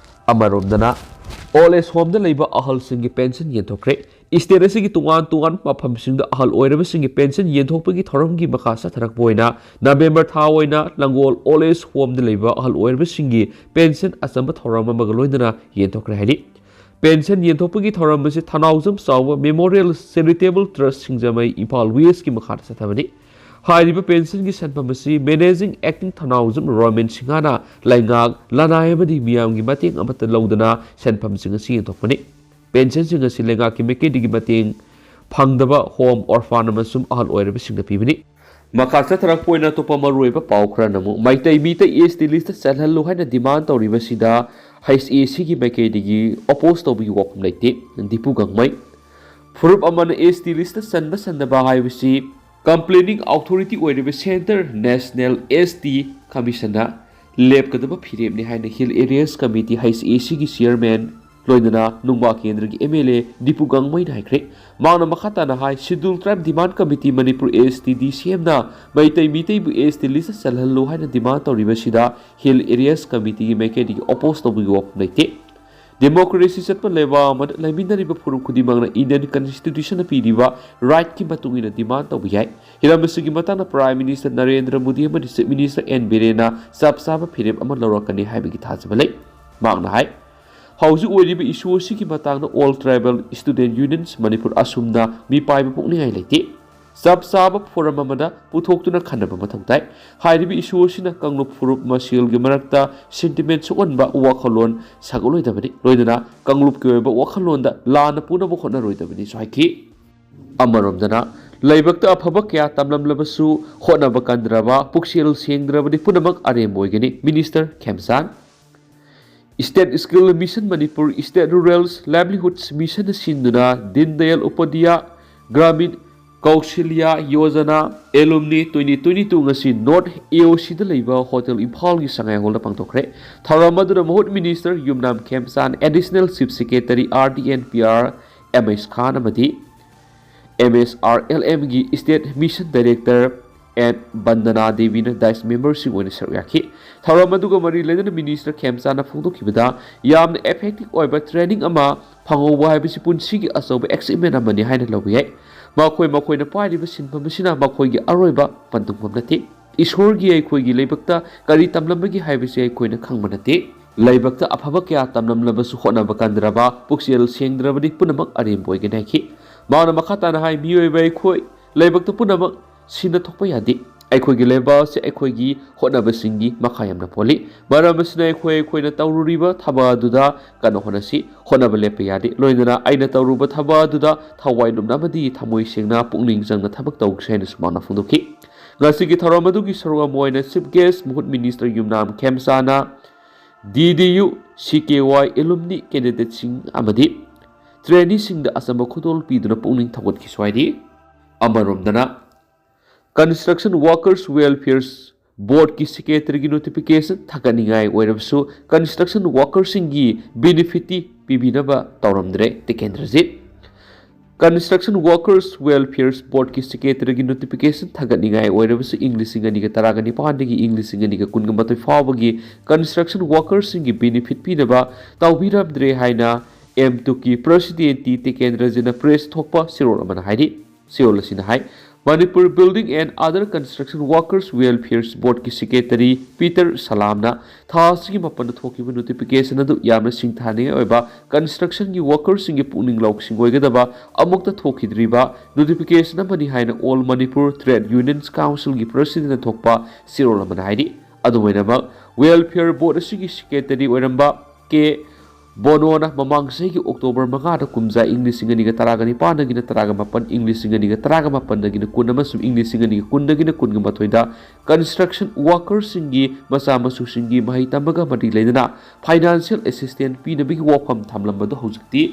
ꯑꯃꯔꯣꯝꯗꯅ, old age homeꯗ ꯂꯩꯕ ꯑꯍꯜꯁꯤꯡꯒꯤ pension ꯌꯦꯟꯊꯣꯛꯈ꯭ꯔꯦ꯫ ꯏꯁꯇꯦꯠ ꯑꯁꯤꯒꯤ ꯇꯣꯉꯥꯟ ꯇꯣꯉꯥꯟꯕ ꯃꯐꯝꯁꯤꯡꯗ ꯑꯍꯜ ꯑꯣꯏꯔꯕꯁꯤꯡꯒꯤ ꯄꯦꯟꯁꯟ ꯌꯦꯟꯊꯣꯛꯄꯒꯤ ꯊꯧꯔꯝꯒꯤ ꯃꯈꯥ ꯆꯠꯊꯔꯛꯄ ꯑꯣꯏꯅ ꯅꯕꯦꯝꯕꯔ ꯊꯥ ꯑꯣꯏꯅ ꯂꯪꯒꯣꯜ ꯑꯣꯜ ꯑꯦꯖ ꯍꯣꯝꯗ ꯂꯩꯕ ꯑꯍꯜ ꯑꯣꯏꯔꯕꯁꯤꯡꯒꯤ ꯄꯦꯟꯁꯟ ꯑꯆꯝꯕ ꯊꯧꯔꯝ ꯑꯃꯒ ꯂꯣꯏꯅꯅ ꯌꯦꯟꯊꯣꯛꯈ꯭ꯔꯦ ꯍꯥꯏꯔꯤ꯫ ꯄꯦꯟꯁꯟ ꯌꯦꯟꯊꯣꯛꯄꯒꯤ ꯊꯧꯔꯝ ꯑꯁꯤ ꯊꯅꯥꯎꯖꯝ ꯆꯥꯎꯕ ꯃꯦꯃꯣꯔꯤꯌꯦꯜ ꯆꯦꯔꯤꯇꯦꯕꯜ ꯇ꯭ꯔꯁ ꯁꯤꯡꯖꯃꯩ ꯏꯝꯐꯥꯜ ꯋꯦꯁꯀꯤ ꯃꯈꯥꯗ ꯆꯠꯊꯕꯅꯤ꯫ ꯍꯥꯏꯔꯤꯕ ꯄꯦꯟꯁꯟꯒꯤ ꯁꯦꯟꯐꯝ ꯑꯁꯤ ꯃꯦꯅꯦꯖꯤꯡ ꯑꯦꯛꯇꯤꯡ ꯊꯅꯥꯎꯖꯝ ꯔꯣꯃꯦꯟ ꯁꯤꯡꯍꯅ ꯂꯩꯉꯥꯛ, ꯂꯅꯥꯏ ꯑꯃꯗꯤ ꯃꯤꯌꯥꯝꯒꯤ ꯃꯇꯦꯡ ꯑꯃꯠꯇ ꯂꯧꯗꯅ ꯁꯦꯟꯐꯝꯁꯤꯡ ꯑꯁꯤ ꯌꯦꯟꯊꯣꯛꯄꯅꯤ꯫ ꯄꯦꯟꯁꯟꯁꯤꯡ ꯑꯁꯤ ꯂꯩꯉꯥꯛꯀꯤ ꯃꯥꯏꯀꯩꯗꯒꯤ ꯃꯇꯦꯡ ꯐꯪꯗꯕ ꯍꯣꯝ, ꯑꯣꯔꯐꯥꯟ ꯑꯃꯁꯨꯡ ꯑꯍꯜ ꯑꯣꯏꯔꯕꯁꯤꯡꯗ ꯄꯤꯕꯅꯤ꯫ ꯃꯈꯥ ꯆꯠꯊꯔꯛꯄ ꯑꯣꯏꯅ ꯑꯇꯣꯞꯄ ꯃꯔꯨꯑꯣꯏꯕ ꯄꯥꯎ ꯈꯔꯅ ꯑꯃꯨꯛ ꯃꯩꯇꯩ ꯃꯤꯇꯩ ꯑꯦꯁ ꯇꯤ ꯂꯤꯁꯇ ꯆꯜꯍꯜꯂꯨ ꯍꯥꯏꯅ ꯗꯤꯃꯥꯟ ꯇꯧꯔꯤꯕꯁꯤꯗ ꯍꯩꯆ ꯑꯦ ꯁꯤꯒꯤ ꯃꯥꯏꯀꯩꯗꯒꯤ ꯑꯣꯄꯣꯖ ꯇꯧꯕꯒꯤ ꯋꯥꯐꯝ ꯂꯩꯇꯦ꯫ ꯗꯤꯄꯨ ꯒꯥꯡꯃꯩ꯫ ꯐꯨꯔꯨꯞ ꯑꯃꯅ ꯑꯦꯁ ꯇꯤ ꯂꯤꯁꯇ ꯆꯟꯕ ꯆꯟꯗꯕ ꯍꯥꯏꯕꯁꯤ ꯀꯝꯄ꯭ꯂꯦꯅꯤꯡ ꯑꯣꯊꯣꯔꯤꯇꯤ ꯑꯣꯏꯔꯤꯕ ꯁꯦꯟꯇꯔ ꯅꯦꯁꯅꯦꯜ ꯑꯦꯁ ꯇꯤ ꯀꯃꯤꯁꯟꯅ ꯂꯦꯞꯀꯗꯕ ꯐꯤꯔꯦꯞꯅꯤ ꯍꯥꯏꯅ hill areas committee, H A ꯁꯤꯒꯤ ꯆꯤꯌꯔꯃꯦꯟ, ꯂꯣꯏꯅꯅ ꯅꯨꯡꯕꯥ ꯀꯦꯟꯗ꯭ꯔꯒꯤ ꯑꯦꯝ ꯑꯦꯜ ꯑꯦ ꯗꯤꯄꯨ ꯒꯥꯡꯃꯩꯅ ꯍꯥꯏꯈ꯭ꯔꯦ꯫ ꯃꯍꯥꯛꯅ ꯃꯈꯥ ꯇꯥꯅ ꯍꯥꯏ, ꯁꯦꯗ꯭ꯌꯨꯜ ꯇ꯭ꯔꯥꯏꯕ ꯗꯤꯃꯥꯟ ꯀꯃꯤꯇꯤ ꯃꯅꯤꯄꯨꯔ ꯑꯦꯁ ꯇꯤ ꯗꯤ ꯁꯤ ꯑꯦꯝꯅ ꯃꯩꯇꯩ ꯃꯤꯇꯩꯕꯨ ꯑꯦꯁ ꯇꯤ ꯂꯤꯁꯇ ꯆꯜꯍꯜꯂꯨ ꯍꯥꯏꯅ ꯗꯤꯃꯥꯟ ꯇꯧꯔꯤꯕꯁꯤꯗ ꯍꯤꯜ ꯑꯦꯔꯤꯌꯥꯁ ꯀꯃꯤꯇꯤꯒꯤ ꯃꯥꯏꯀꯩꯗꯒꯤ ꯑꯣꯄꯣꯖ ꯇꯧꯕꯒꯤ ꯋꯥꯐꯝ ꯂꯩꯇꯦ꯫ ꯗꯦꯃꯣꯀ꯭ꯔꯦꯁꯤ ꯆꯠꯄ ꯂꯩꯕꯥꯛ ꯑꯃꯗ ꯂꯩꯃꯤꯟꯅꯔꯤꯕ ꯐꯨꯔꯨꯞ ꯈꯨꯗꯤꯡꯃꯛꯅ ꯏꯟꯗꯤꯌꯟ ꯀꯟꯁꯇꯤꯇ꯭ꯌꯨꯁꯟꯅ ꯄꯤꯔꯤꯕ ꯔꯥꯏꯠꯀꯤ ꯃꯇꯨꯡ ꯏꯟꯅ ꯗꯤꯃꯥꯟ ꯇꯧꯕ ꯌꯥꯏ꯫ ꯍꯤꯔꯝ ꯑꯁꯤꯒꯤ ꯃꯇꯥꯡꯗ ꯄ꯭ꯔꯥꯏꯝ ꯃꯤꯅꯤꯁꯇꯔ ꯅꯔꯦꯟꯗ꯭ꯔ ꯃꯣꯗꯤ ꯑꯃꯗꯤ ꯆꯤꯐ ꯃꯤꯅꯤꯁꯇꯔ ꯑꯦꯟ ꯕꯤꯔꯦꯟꯅ ꯆꯞ ꯆꯥꯕ ꯐꯤꯔꯦꯞ ꯑꯃ ꯂꯧꯔꯛꯀꯅꯤ ꯍꯥꯏꯕꯒꯤ ꯊꯥꯖꯕ ꯂꯩ꯫ ꯃꯍꯥꯛꯅ ꯍꯥꯏ, ꯍꯧꯖꯤꯛ ꯑꯣꯏꯔꯤꯕ ꯏꯁꯨ ꯑꯁꯤꯒꯤ ꯃꯇꯥꯡꯗ ꯑꯣꯜ ꯇ꯭ꯔꯥꯏꯕꯦꯜ ꯁ꯭ꯇꯨꯗꯦꯟꯠ ꯌꯨꯅꯤꯌꯟꯁ ꯃꯅꯤꯄꯨꯔ ꯑꯁꯨꯝꯅ ꯃꯤꯄꯥꯏꯕ ꯄꯣꯛꯅꯤꯡꯉꯥꯏ ꯂꯩꯇꯦ꯫ ꯆꯞ ꯆꯥꯕ ꯐꯣꯔꯝ ꯑꯃꯗ ꯄꯨꯊꯣꯛꯇꯨꯅ ꯈꯟꯅꯕ ꯃꯊꯧ ꯇꯥꯏ꯫ ꯍꯥꯏꯔꯤꯕ ꯏꯁꯨ ꯑꯁꯤꯅ ꯀꯥꯡꯂꯨꯞ ꯐꯨꯔꯨꯞ ꯃꯁꯦꯜꯒꯤ ꯃꯔꯛꯇ ꯁꯦꯟꯇꯤꯃꯦꯟꯠ ꯁꯣꯛꯍꯟꯕ ꯋꯥꯈꯜꯂꯣꯟ ꯁꯥꯒꯠꯂꯣꯏꯗꯕꯅꯤ, ꯂꯣꯏꯅꯅ ꯀꯥꯡꯂꯨꯞꯀꯤ ꯑꯣꯏꯕ ꯋꯥꯈꯜꯂꯣꯟꯗ ꯂꯥꯟꯅ ꯄꯨꯅꯕ ꯍꯣꯠꯅꯔꯣꯏꯗꯕꯅꯤꯁꯨ ꯍꯥꯏꯈꯤ꯫ ꯑꯃꯔꯣꯝꯗꯅ, ꯂꯥꯏꯕꯛꯇ ꯑꯐꯕ ꯀꯌꯥ ꯇꯝꯂꯝꯂꯕꯁꯨ ꯍꯣꯠꯅꯕ ꯀꯟꯗ꯭ꯔꯕ, ꯄꯨꯛꯆꯦꯜ ꯁꯦꯡꯗ꯭ꯔꯕꯗꯤ ꯄꯨꯝꯅꯃꯛ ꯑꯔꯦꯝꯕ ꯑꯣꯏꯒꯅꯤ꯫ Minister Khemchand. State skill mission Manipur, state rural livelihoods ꯃꯤꯁꯟꯅ ꯁꯤꯟꯗꯨꯅ Deen Dayal Upadhyay Grameen Kaushalya Yojana alumni twenty twenty two ꯉꯁꯤ ꯅꯣꯔꯠ ꯑꯦ ꯑꯣ ꯁꯤꯗ ꯂꯩꯕ ꯍꯣꯇꯦꯜ ꯏꯝꯐꯥꯜꯒꯤ ꯁꯉꯥꯏ ꯍꯣꯜꯗ ꯄꯥꯡꯊꯣꯛꯈ꯭ꯔꯦ꯫ ꯊꯧꯔꯝ ꯑꯗꯨꯗ ꯃꯍꯨꯠ minister Yumnam Khemchand, additional chief secretary R D N P R M S Khan ꯑꯃꯗꯤ ꯑꯦꯝ ꯑꯦꯁ ꯑꯥꯔ ꯑꯦꯜ ꯑꯦꯝꯒꯤ state mission director N Bandana ꯗꯦꯕꯤꯅ ꯗꯥꯏꯁ ꯃꯦꯝꯕꯔꯁꯤꯡ ꯑꯣꯏꯅ ꯁꯔꯨꯛ ꯌꯥꯈꯤ꯫ ꯊꯧꯔꯝ ꯑꯗꯨꯒ ꯃꯔꯤ ꯂꯩꯅꯅ ꯃꯤꯅꯤꯁꯇꯔ ꯈꯦꯝꯆꯥꯅ ꯐꯣꯡꯗꯣꯛꯈꯤꯕꯗ, ꯌꯥꯝꯅ effective ꯑꯣꯏꯕ training ꯑꯃ ꯐꯪꯍꯧꯕ ꯍꯥꯏꯕꯁꯤ ꯄꯨꯟꯁꯤꯒꯤ ꯑꯆꯧꯕ achievement ꯑꯃꯅꯤ ꯍꯥꯏꯅ ꯂꯧꯕ ꯌꯥꯏ꯫ ꯃꯈꯣꯏ ꯃꯈꯣꯏꯅ ꯄꯥꯏꯔꯤꯕ ꯁꯤꯟꯐꯝ ꯑꯁꯤꯅ ꯃꯈꯣꯏꯒꯤ ꯑꯔꯣꯏꯕ ꯄꯟꯊꯨꯡꯐꯝ ꯅꯠꯇꯦ꯫ ꯏꯁꯣꯔꯒꯤ ꯑꯩꯈꯣꯏꯒꯤ ꯂꯩꯕꯛꯇ ꯀꯔꯤ ꯇꯝꯂꯝꯕꯒꯦ ꯍꯥꯏꯕꯁꯤ ꯑꯩꯈꯣꯏꯅ ꯈꯪꯕ ꯅꯠꯇꯦ꯫ ꯂꯩꯕꯛꯇ ꯑꯐꯕ ꯀꯌꯥ ꯇꯝꯂꯝꯂꯕꯁꯨ ꯍꯣꯠꯅꯕ ꯀꯟꯗ꯭ꯔꯕ, ꯄꯨꯛꯆꯦꯜ ꯁꯦꯡꯗ꯭ꯔꯕꯗꯤ ꯄꯨꯝꯅꯃꯛ ꯑꯔꯦꯝꯕ ꯑꯣꯏꯒꯅꯤ ꯍꯥꯏꯈꯤ꯫ ꯃꯍꯥꯛꯅ ꯃꯈꯥ ꯇꯥꯅ ꯍꯥꯏ, ꯃꯤꯑꯣꯏꯕ ꯑꯩꯈꯣꯏ ꯂꯩꯕꯛꯇ ꯄꯨꯝꯅꯃꯛ ꯁꯤꯅ ꯊꯣꯛꯄ ꯌꯥꯗꯦ꯫ ꯑꯩꯈꯣꯏꯒꯤ ꯂꯩꯕꯥꯛ ꯑꯁꯤ ꯑꯩꯈꯣꯏꯒꯤ ꯍꯣꯠꯅꯕꯁꯤꯡꯒꯤ ꯃꯈꯥ ꯌꯥꯝꯅ ꯄꯣꯜꯂꯤ꯫ ꯃꯔꯝ ꯑꯁꯤꯅ ꯑꯩꯈꯣꯏ ꯑꯩꯈꯣꯏꯅ ꯇꯧꯔꯨꯔꯤꯕ ꯊꯕꯛ ꯑꯗꯨꯗ ꯀꯟꯅ ꯍꯣꯠꯅꯁꯤ꯫ ꯍꯣꯠꯅꯕ ꯂꯦꯞꯄ ꯌꯥꯗꯦ꯫ ꯂꯣꯏꯅꯅ ꯑꯩꯅ ꯇꯧꯔꯨꯕ ꯊꯕꯛ ꯑꯗꯨꯗ ꯊꯋꯥꯏ ꯂꯨꯝꯅ ꯑꯃꯗꯤ ꯊꯃꯣꯏ ꯁꯦꯡꯅ ꯄꯨꯛꯅꯤꯡ ꯆꯪꯅ ꯊꯕꯛ ꯇꯧꯈꯤ ꯍꯥꯏꯅꯁꯨ ꯃꯥꯅ ꯐꯣꯡꯗꯣꯛꯈꯤ꯫ ꯉꯁꯤꯒꯤ ꯊꯧꯔꯝ ꯑꯗꯨꯒꯤ ꯁꯔꯨꯛ ꯑꯃ ꯑꯣꯏꯅ Chief Guest ꯃꯍꯨꯠ ꯃꯤꯅꯤꯁꯇꯔ ꯌꯨꯝꯅꯥꯝ ꯈꯦꯝꯆꯥꯅ D D U C K Y alumni candidateꯁꯤꯡ ꯑꯃꯗꯤ traineeꯁꯤꯡꯗ ꯑꯆꯝꯕ ꯈꯨꯗꯣꯜ ꯄꯤꯗꯨꯅ ꯄꯨꯛꯅꯤꯡ ꯊꯧꯒꯠꯈꯤꯁꯨ ꯍꯥꯏꯔꯤ꯫ ꯑꯃꯔꯣꯝꯗꯅ, Construction Workers Welfare Boardꯀꯤ secretaryꯒꯤ notification ꯊꯥꯒꯠꯅꯤꯡꯉꯥꯏ ꯑꯣꯏꯔꯕꯁꯨ construction workerꯁꯤꯡꯒꯤ benefitꯇꯤ ꯄꯤꯕꯤꯅꯕ ꯇꯧꯔꯝꯗ꯭ꯔꯦ Tikendrajit. Construction Workers Welfare Boardꯀꯤ secretaryꯒꯤ notification ꯊꯥꯒꯠꯅꯤꯡꯉꯥꯏ ꯑꯣꯏꯔꯕꯁꯨ ꯏꯪ ꯂꯤꯁꯤꯡ ꯑꯅꯤꯒ ꯇꯔꯥꯒ ꯅꯤꯄꯥꯟꯗꯒꯤ ꯏꯪ ꯂꯤꯁꯤꯡ ꯑꯅꯤꯒ ꯀꯨꯟꯒ ꯃꯥꯊꯣꯏ ꯐꯥꯎꯕꯒꯤ construction workerꯁꯤꯡꯒꯤ benefit ꯄꯤꯅꯕ ꯇꯧꯕꯤꯔꯝꯗ꯭ꯔꯦ ꯍꯥꯏꯅ M two Kꯒꯤ presidentꯇꯤ ꯇꯤꯀꯦꯟꯗ꯭ꯔꯖꯤꯠꯅ press ꯊꯣꯛꯄ ꯆꯦꯔꯣꯜ ꯑꯃꯅ ꯍꯥꯏꯔꯤ꯫ ꯆꯦꯔꯣꯜ ꯑꯁꯤꯅ ꯍꯥꯏ, Manipur Building and Other Construction Workers Welfare Boardꯀꯤ secretary Peter Salamꯅ ꯊꯥ ꯑꯁꯤꯒꯤ ꯃꯥꯄꯟꯗ ꯊꯣꯛꯈꯤꯕ notification ꯑꯗꯨ ꯌꯥꯝꯅ ꯁꯤꯡꯊꯥꯅꯤꯡꯉꯥꯏ ꯑꯣꯏꯕ constructionꯒꯤ workerꯁꯤꯡꯒꯤ ꯄꯨꯛꯅꯤꯡ ꯂꯧꯁꯤꯡ ꯑꯣꯏꯒꯗꯕ ꯑꯃꯨꯛꯇ ꯊꯣꯛꯈꯤꯗ꯭ꯔꯤꯕ notification ꯑꯃꯅꯤ ꯍꯥꯏꯅ All Manipur Trade Unions Councilꯒꯤ presidentꯅ ꯊꯣꯛꯄ ꯆꯦꯔꯣꯜ ꯑꯃꯅ ꯍꯥꯏꯔꯤ꯫ ꯑꯗꯨꯝ ꯑꯣꯏꯅꯃꯛ, Welfare Board ꯑꯁꯤꯒꯤ secretary ꯑꯣꯏꯔꯝꯕ K ꯕꯣꯅꯣꯅ ꯃꯃꯥꯡ ꯆꯍꯤꯒꯤ October ꯃꯉꯥꯗ ꯀꯨꯝꯖꯥ ꯏꯪ ꯂꯤꯁꯤꯡ ꯑꯅꯤꯒ ꯇꯔꯥꯒ ꯅꯤꯄꯥꯟꯗꯒꯤꯅ ꯇꯔꯥꯒ ꯃꯥꯄꯟ, ꯏꯪ ꯂꯤꯁꯤꯡ ꯑꯅꯤꯒ ꯇꯔꯥꯒ ꯃꯥꯄꯟꯗꯒꯤꯅ ꯀꯨꯟ ꯑꯃꯁꯨꯡ ꯏꯪ ꯂꯤꯁꯤꯡ ꯑꯅꯤꯒ ꯀꯨꯟꯗꯒꯤꯅ ꯀꯨꯟꯒ ꯃꯥꯊꯣꯏꯗ construction workerꯁꯤꯡꯒꯤ ꯃꯆꯥ ꯃꯁꯨꯁꯤꯡꯒꯤ ꯃꯍꯩ ꯇꯝꯕꯒ ꯃꯔꯤ ꯂꯩꯅꯅ financial assistance ꯄꯤꯅꯕꯒꯤ ꯋꯥꯐꯝ ꯊꯝꯂꯝꯕꯗꯨ ꯍꯧꯖꯤꯛꯇꯤ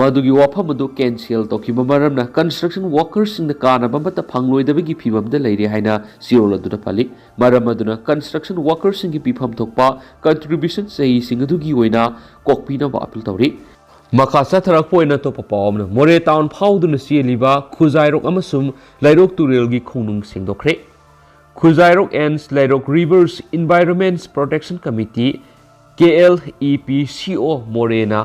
ꯃꯗꯨꯒꯤ ꯋꯥꯐꯝ ꯑꯗꯨ cancel ꯇꯧꯈꯤꯕ ꯃꯔꯝꯅ construction workerꯁꯤꯡꯅ ꯀꯥꯟꯅꯕ ꯑꯃꯠꯇ ꯐꯪꯂꯣꯏꯗꯕꯒꯤ ꯐꯤꯚꯝꯗ ꯂꯩꯔꯦ ꯍꯥꯏꯅ ꯆꯦꯔꯣꯜ ꯑꯗꯨꯅ ꯄꯜꯂꯤ꯫ ꯃꯔꯝ ꯑꯗꯨꯅ construction workerꯁꯤꯡꯒꯤ ꯄꯤꯐꯝ ꯊꯣꯛꯄ contribution ꯆꯍꯤꯁꯤꯡ ꯑꯗꯨꯒꯤ ꯑꯣꯏꯅ ꯀꯣꯛꯄꯤꯅꯕ appeal ꯇꯧꯔꯤ꯫ ꯃꯈꯥ ꯆꯠꯊꯔꯛꯄ ꯑꯣꯏꯅ ꯑꯇꯣꯞꯄ ꯄꯥꯎ ꯑꯃꯅ, ꯃꯣꯔꯦ town ꯐꯥꯎꯗꯨꯅ ꯆꯦꯜꯂꯤꯕ ꯈꯨꯖꯥꯏꯔꯣꯛ ꯑꯃꯁꯨꯡ ꯂꯩꯔꯣꯛ ꯇꯨꯔꯦꯜꯒꯤ ꯈꯣꯡꯅꯨꯡ ꯁꯦꯡꯗꯣꯛꯈ꯭ꯔꯦ꯫ ꯈꯨꯖꯥꯏꯔꯣꯛ and ꯂꯩꯔꯣꯛ Rivers Environments Protection Committee, K L E P C O ꯃꯣꯔꯦꯅ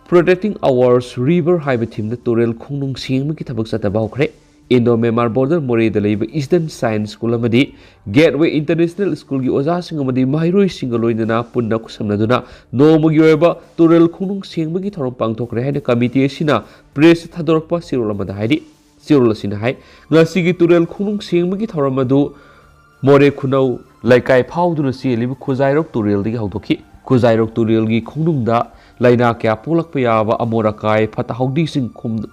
Protecting Our River ꯍꯥꯏꯕ ꯊꯤꯝꯗ ꯇꯨꯔꯦꯜ ꯈꯣꯡꯅꯨꯡ ꯁꯦꯡꯕꯒꯤ ꯊꯕꯛ ꯆꯠꯊꯕ ꯍꯧꯈ꯭ꯔꯦ꯫ ꯏꯟꯗꯣ ꯃꯦꯟꯃꯥꯔ ꯕꯣꯔꯗꯔ ꯃꯣꯔꯦꯗ ꯂꯩꯕ ꯏꯁꯇꯔꯟ ꯁꯥꯏꯟꯁ ꯁ꯭ꯀꯨꯜ ꯑꯃꯗꯤ ꯒꯦꯠꯋꯦ ꯏꯟꯇꯔꯅꯦꯁꯅꯦꯜ ꯁ꯭ꯀꯨꯜꯒꯤ ꯑꯣꯖꯥꯁꯤꯡ ꯑꯃꯗꯤ ꯃꯍꯩꯔꯣꯏꯁꯤꯡꯒ ꯂꯣꯏꯅꯅ ꯄꯨꯟꯅ ꯈꯨꯠꯁꯝꯅꯗꯨꯅ ꯅꯣꯡꯃꯒꯤ ꯑꯣꯏꯕ ꯇꯨꯔꯦꯜ ꯈꯣꯡꯅꯨꯡ ꯁꯦꯡꯕꯒꯤ ꯊꯧꯔꯝ ꯄꯥꯡꯊꯣꯛꯈ꯭ꯔꯦ ꯍꯥꯏꯅ ꯀꯃꯤꯇꯤ ꯑꯁꯤꯅ ꯄ꯭ꯔꯦꯁꯇ ꯊꯥꯗꯣꯔꯛꯄ ꯆꯦꯔꯣꯜ ꯑꯃꯗ ꯍꯥꯏꯔꯤ꯫ ꯆꯦꯔꯣꯜ ꯑꯁꯤꯅ ꯍꯥꯏ, ꯉꯁꯤꯒꯤ ꯇꯨꯔꯦꯜ ꯈꯣꯡꯅꯨꯡ ꯁꯦꯡꯕꯒꯤ ꯊꯧꯔꯝ ꯑꯗꯨ ꯃꯣꯔꯦ ꯈꯨꯅꯧ ꯂꯩꯀꯥꯏ ꯐꯥꯎꯗꯨꯅ ꯆꯦꯜꯂꯤꯕ ꯈꯨꯖꯥꯏꯔꯣꯛ ꯇꯨꯔꯦꯜꯗꯒꯤ ꯍꯧꯗꯣꯛꯈꯤ꯫ ꯈꯨꯖꯥꯏꯔꯣꯛ ꯇꯨꯔꯦꯜꯒꯤ ꯈꯣꯡꯅꯨꯡꯗ ꯂꯥꯏꯅꯥ ꯀꯌꯥ ꯄꯣꯛꯂꯛꯄ ꯌꯥꯕ ꯑꯃꯣꯠ ꯑꯀꯥꯏ, ꯐꯠꯇ ꯍꯥꯎꯗꯤꯁꯤꯡ ꯈꯣꯝ-,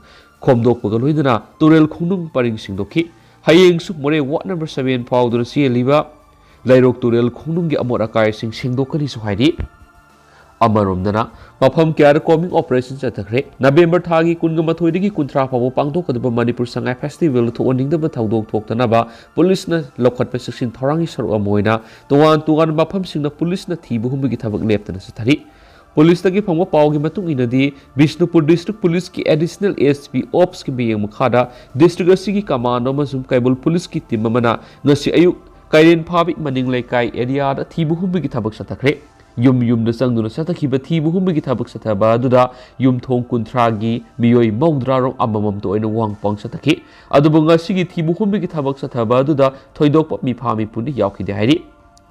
ꯈꯣꯝꯗꯣꯛꯄꯒ ꯂꯣꯏꯅꯅ ꯇꯨꯔꯦꯜ ꯈꯣꯡꯅꯨꯡ ꯄꯔꯤꯡ ꯁꯦꯡꯗꯣꯛꯈꯤ꯫ ꯍꯌꯦꯡꯁꯨ ꯃꯣꯔꯦ ꯋꯥꯔꯗ ꯅꯝꯕꯔ seven ꯐꯥꯎꯗꯨꯅ ꯆꯦꯜꯂꯤꯕ ꯂꯩꯔꯣꯛ ꯇꯨꯔꯦꯜ ꯈꯣꯡꯅꯨꯡꯒꯤ ꯑꯃꯣꯠ ꯑꯀꯥꯏꯁꯤꯡ ꯁꯦꯡꯗꯣꯛꯀꯅꯤꯁꯨ ꯍꯥꯏꯔꯤ꯫ ꯑꯃꯔꯣꯝꯗꯅ, ꯃꯐꯝ ꯀꯌꯥꯗ ꯀꯣꯝꯕꯤꯡ ꯑꯣꯄꯔꯦꯁꯟ ꯆꯠꯊꯈ꯭ꯔꯦ꯫ ꯅꯕꯦꯝꯕꯔ ꯊꯥꯒꯤ ꯀꯨꯟꯒ ꯃꯥꯊꯣꯏꯗꯒꯤ ꯀꯨꯟꯊ꯭ꯔꯥ ꯐꯥꯎꯕ ꯄꯥꯡꯊꯣꯛꯀꯗꯕ ꯃꯅꯤꯄꯨꯔ ꯁꯉꯥꯏ ꯐꯦꯁꯇꯤꯚꯦꯜꯗ ꯊꯣꯛꯍꯟꯅꯤꯡꯗꯕ ꯊꯧꯗꯣꯛ ꯊꯣꯛꯇꯅꯕ ꯄꯨꯂꯤꯁꯅ ꯂꯧꯈꯠꯄ ꯆꯦꯛꯁꯤꯟ ꯊꯧꯔꯥꯡꯒꯤ ꯁꯔꯨꯛ ꯑꯃ ꯑꯣꯏꯅ ꯇꯣꯉꯥꯟ ꯇꯣꯉꯥꯟꯕ ꯃꯐꯝꯁꯤꯡꯗ ꯄꯨꯂꯤꯁꯅ ꯊꯤꯕ ꯍꯨꯝꯕꯒꯤ ꯊꯕꯛ ꯂꯦꯞꯇꯅ ꯆꯠꯊꯔꯤ꯫ ꯄꯨꯂꯤꯁꯇꯒꯤ ꯐꯪꯕ ꯄꯥꯎꯒꯤ ꯃꯇꯨꯡ ꯏꯟꯅꯗꯤ, ꯕꯤꯁꯅꯨꯄꯨꯔ ꯗꯤꯁꯇ꯭ꯔꯤꯛ ꯄꯨꯂꯤꯁꯀꯤ ꯑꯦꯗꯤꯁꯅꯦꯜ ꯑꯦꯁ ꯄꯤ ꯑꯣꯞꯁꯀꯤ ꯃꯤꯠꯌꯦꯡ ꯃꯈꯥꯗ ꯗꯤꯁꯇ꯭ꯔꯤꯛ ꯑꯁꯤꯒꯤ ꯀꯃꯥꯟꯗꯣ ꯑꯃꯁꯨꯡ ꯀꯩꯕꯨꯜ ꯄꯨꯂꯤꯁꯀꯤ ꯇꯤꯝ ꯑꯃꯅ ꯉꯁꯤ ꯑꯌꯨꯛ ꯀꯩꯔꯦꯟ ꯐꯥꯕꯤ ꯃꯅꯤꯡ ꯂꯩꯀꯥꯏ ꯑꯦꯔꯤꯌꯥꯗ ꯊꯤꯕ ꯍꯨꯝꯕꯒꯤ ꯊꯕꯛ ꯆꯠꯊꯈ꯭ꯔꯦ꯫ ꯌꯨꯝ ꯌꯨꯝꯗ ꯆꯪꯗꯨꯅ ꯆꯠꯊꯈꯤꯕ ꯊꯤꯕ ꯍꯨꯝꯕꯒꯤ ꯊꯕꯛ ꯆꯠꯊꯕ ꯑꯗꯨꯗ ꯌꯨꯝꯊꯣꯡ ꯀꯨꯟꯊ꯭ꯔꯥꯒꯤ ꯃꯤꯑꯣꯏ ꯃꯧꯗ꯭ꯔꯥ ꯔꯣꯝ ꯑꯃꯃꯝꯇ ꯑꯣꯏꯅ ꯋꯥꯍꯪ ꯄꯥꯎ ꯆꯠꯊꯈꯤ꯫ ꯑꯗꯨꯕꯨ ꯉꯁꯤꯒꯤ ꯊꯤꯕ ꯍꯨꯝꯕꯒꯤ ꯊꯕꯛ ꯆꯠꯊꯕ ꯑꯗꯨꯗ ꯊꯣꯏꯗꯣꯛꯄ ꯃꯤꯐꯥ ꯃꯤꯄꯨꯗꯤ ꯌꯥꯎꯈꯤꯗꯦ ꯍꯥꯏꯔꯤ꯫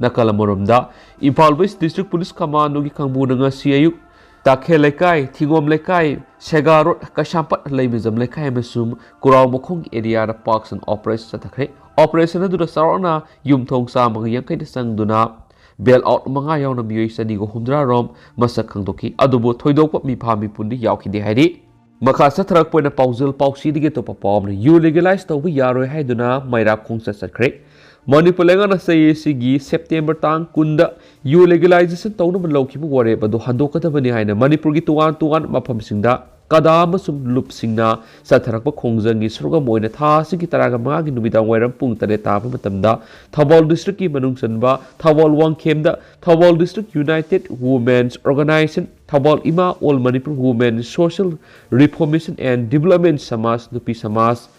ꯅꯥꯀꯜ ꯑꯃꯔꯣꯝꯗ, ꯏꯝꯐꯥꯜ ꯋꯦꯁ ꯗꯤꯁꯇ꯭ꯔꯤꯛ ꯄꯨꯂꯤꯁ ꯀꯃꯥꯟꯗꯣꯒꯤ ꯀꯥꯡꯕꯨꯅ ꯉꯁꯤ ꯑꯌꯨꯛ ꯇꯥꯈꯦꯜ ꯂꯩꯀꯥꯏ, ꯊꯤꯉꯣꯝ ꯂꯩꯀꯥꯏ, ꯁꯦꯒꯥ ꯔꯣꯗ, ꯀꯩꯁꯥꯝꯄꯥꯠ ꯂꯩꯃꯖꯝ ꯂꯩꯀꯥꯏ ꯑꯃꯁꯨꯡ ꯀꯨꯔꯥꯎ ꯃꯈꯣꯡ ꯑꯦꯔꯤꯌꯥꯗ ꯄꯥꯛ ꯆꯥꯎꯅ ꯑꯣꯄꯔꯦꯁꯟ ꯆꯠꯊꯈ꯭ꯔꯦ꯫ ꯑꯣꯄꯔꯦꯁꯟ ꯑꯗꯨꯗ ꯆꯥꯎꯔꯥꯛꯅ ꯌꯨꯝꯊꯣꯡ ꯆꯥꯝꯃꯒ ꯌꯥꯡꯈꯩꯗ ꯆꯪꯗꯨꯅ ꯕꯦꯜ ꯑꯥꯎꯠ ꯃꯉꯥ ꯌꯥꯎꯅ ꯃꯤꯑꯣꯏ ꯆꯅꯤꯒ ꯍꯨꯝꯗ꯭ꯔꯥ ꯔꯣꯝ ꯃꯁꯛ ꯈꯪꯗꯣꯛꯈꯤ꯫ ꯑꯗꯨꯕꯨ ꯊꯣꯏꯗꯣꯛꯄ ꯃꯤꯐꯥ ꯃꯤꯄꯨꯟꯗꯤ ꯌꯥꯎꯈꯤꯗꯦ ꯍꯥꯏꯔꯤ꯫ ꯃꯈꯥ ꯆꯠꯊꯔꯛꯄ ꯑꯣꯏꯅ ꯄꯥꯎꯖꯦꯜ ꯄꯥꯎꯆꯦꯗꯒꯤ ꯑꯇꯣꯞꯄ ꯄꯥꯎ ꯑꯃꯅ, ꯌꯨ ꯂꯤꯒꯦꯂꯥꯏꯁ ꯇꯧꯕ ꯌꯥꯔꯣꯏ ꯍꯥꯏꯗꯨꯅ ꯃꯩꯔꯥ ꯈꯣꯡꯆꯠ ꯆꯠꯈ꯭ꯔꯦ꯫ ꯃꯅꯤꯄꯨꯔ ꯂꯩꯉꯥꯛꯅ ꯆꯍꯤ ꯑꯁꯤꯒꯤ ꯁꯦꯞꯇꯦꯝꯕꯔ ꯇꯥꯡ ꯀꯨꯟꯗ ꯌꯨ ꯂꯤꯒꯦꯂꯥꯏꯖꯦꯁꯟ ꯇꯧꯅꯕ ꯂꯧꯈꯤꯕ ꯋꯥꯔꯦꯞ ꯑꯗꯨ ꯍꯟꯗꯣꯛꯀꯗꯕꯅꯤ ꯍꯥꯏꯅ ꯃꯅꯤꯄꯨꯔꯒꯤ ꯇꯣꯉꯥꯟ ꯇꯣꯉꯥꯟꯕ ꯃꯐꯝꯁꯤꯡꯗ ꯀꯗꯥ ꯑꯃꯁꯨꯡ ꯂꯨꯞꯁꯤꯡꯅ ꯆꯠꯊꯔꯛꯄ ꯈꯣꯡꯖꯪꯒꯤ ꯁꯔꯨꯛ ꯑꯃ ꯑꯣꯏꯅ ꯊꯥ ꯑꯁꯤꯒꯤ ꯇꯔꯥꯒ ꯃꯉꯥꯒꯤ ꯅꯨꯃꯤꯗꯥꯡ ꯋꯥꯏꯔꯝ ꯄꯨꯡ ꯇꯔꯦꯠ ꯇꯥꯕ ꯃꯇꯝꯗ ꯊꯧꯕꯥꯜ ꯗꯤꯁꯇ꯭ꯔꯤꯛꯀꯤ ꯃꯅꯨꯡ ꯆꯟꯕ ꯊꯧꯕꯥꯜ ꯋꯥꯡꯈꯦꯝꯗ Thoubal district united women's organisation, Thoubal ꯏꯃꯥ all Manipur women social reformation and development ꯁꯃꯥꯖ, ꯅꯨꯄꯤ ꯁꯃꯥꯖ,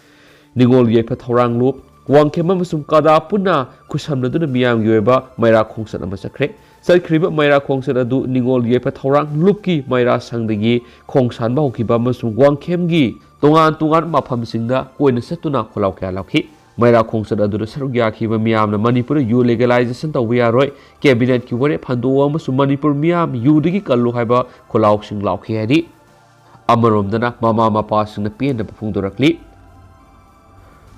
ꯅꯤꯉꯣꯜ ꯌꯥꯏꯐ ꯊꯧꯔꯥꯡ ꯂꯨꯞ, ꯋꯥꯡꯈꯦꯝ ꯑꯃꯁꯨꯡ ꯀꯗꯥ ꯄꯨꯟꯅ ꯈꯨꯠꯁꯝꯅꯗꯨꯅ ꯃꯤꯌꯥꯝꯒꯤ ꯑꯣꯏꯕ ꯃꯩꯔꯥ ꯈꯣꯡꯆꯠ ꯑꯃ ꯆꯠꯈ꯭ꯔꯦ꯫ ꯆꯠꯈ꯭ꯔꯤꯕ ꯃꯩꯔꯥ ꯈꯣꯡꯆꯠ ꯑꯗꯨ ꯅꯤꯉꯣꯜ ꯌꯥꯏꯐ ꯊꯧꯔꯥꯡ ꯂꯨꯞꯀꯤ ꯃꯩꯔꯥ ꯁꯪꯗꯒꯤ ꯈꯣꯡꯁꯥꯟꯕ ꯍꯧꯈꯤꯕ ꯑꯃꯁꯨꯡ ꯋꯥꯡꯈꯦꯝꯒꯤ ꯇꯣꯉꯥꯟ ꯇꯣꯉꯥꯟꯕ ꯃꯐꯝꯁꯤꯡꯗ ꯀꯣꯏꯅ ꯆꯠꯇꯨꯅ ꯈꯣꯜꯂꯥꯎ ꯀꯌꯥ ꯂꯥꯎꯈꯤ꯫ ꯃꯩꯔꯥ ꯈꯣꯡꯆꯠ ꯑꯗꯨꯗ ꯁꯔꯨꯛ ꯌꯥꯈꯤꯕ ꯃꯤꯌꯥꯝꯅ ꯃꯅꯤꯄꯨꯔꯗ ꯌꯨ ꯂꯤꯒꯦꯂꯥꯏꯖꯦꯁꯟ ꯇꯧꯕ ꯌꯥꯔꯣꯏ, ꯀꯦꯕꯤꯅꯦꯠꯀꯤ ꯋꯥꯔꯦꯞ ꯍꯟꯗꯣꯛꯑꯣ ꯑꯃꯁꯨꯡ ꯃꯅꯤꯄꯨꯔ ꯃꯤꯌꯥꯝ ꯌꯨꯗꯒꯤ ꯀꯜꯂꯨ ꯍꯥꯏꯕ ꯈꯣꯜꯂꯥꯎꯁꯤꯡ ꯂꯥꯎꯈꯤ ꯍꯥꯏꯔꯤ꯫ ꯑꯃꯔꯣꯝꯗꯅ ꯃꯃꯥ ꯃꯄꯥꯁꯤꯡꯅ ꯄꯦꯟꯗꯕ ꯐꯣꯡꯗꯣꯔꯛꯂꯤ꯫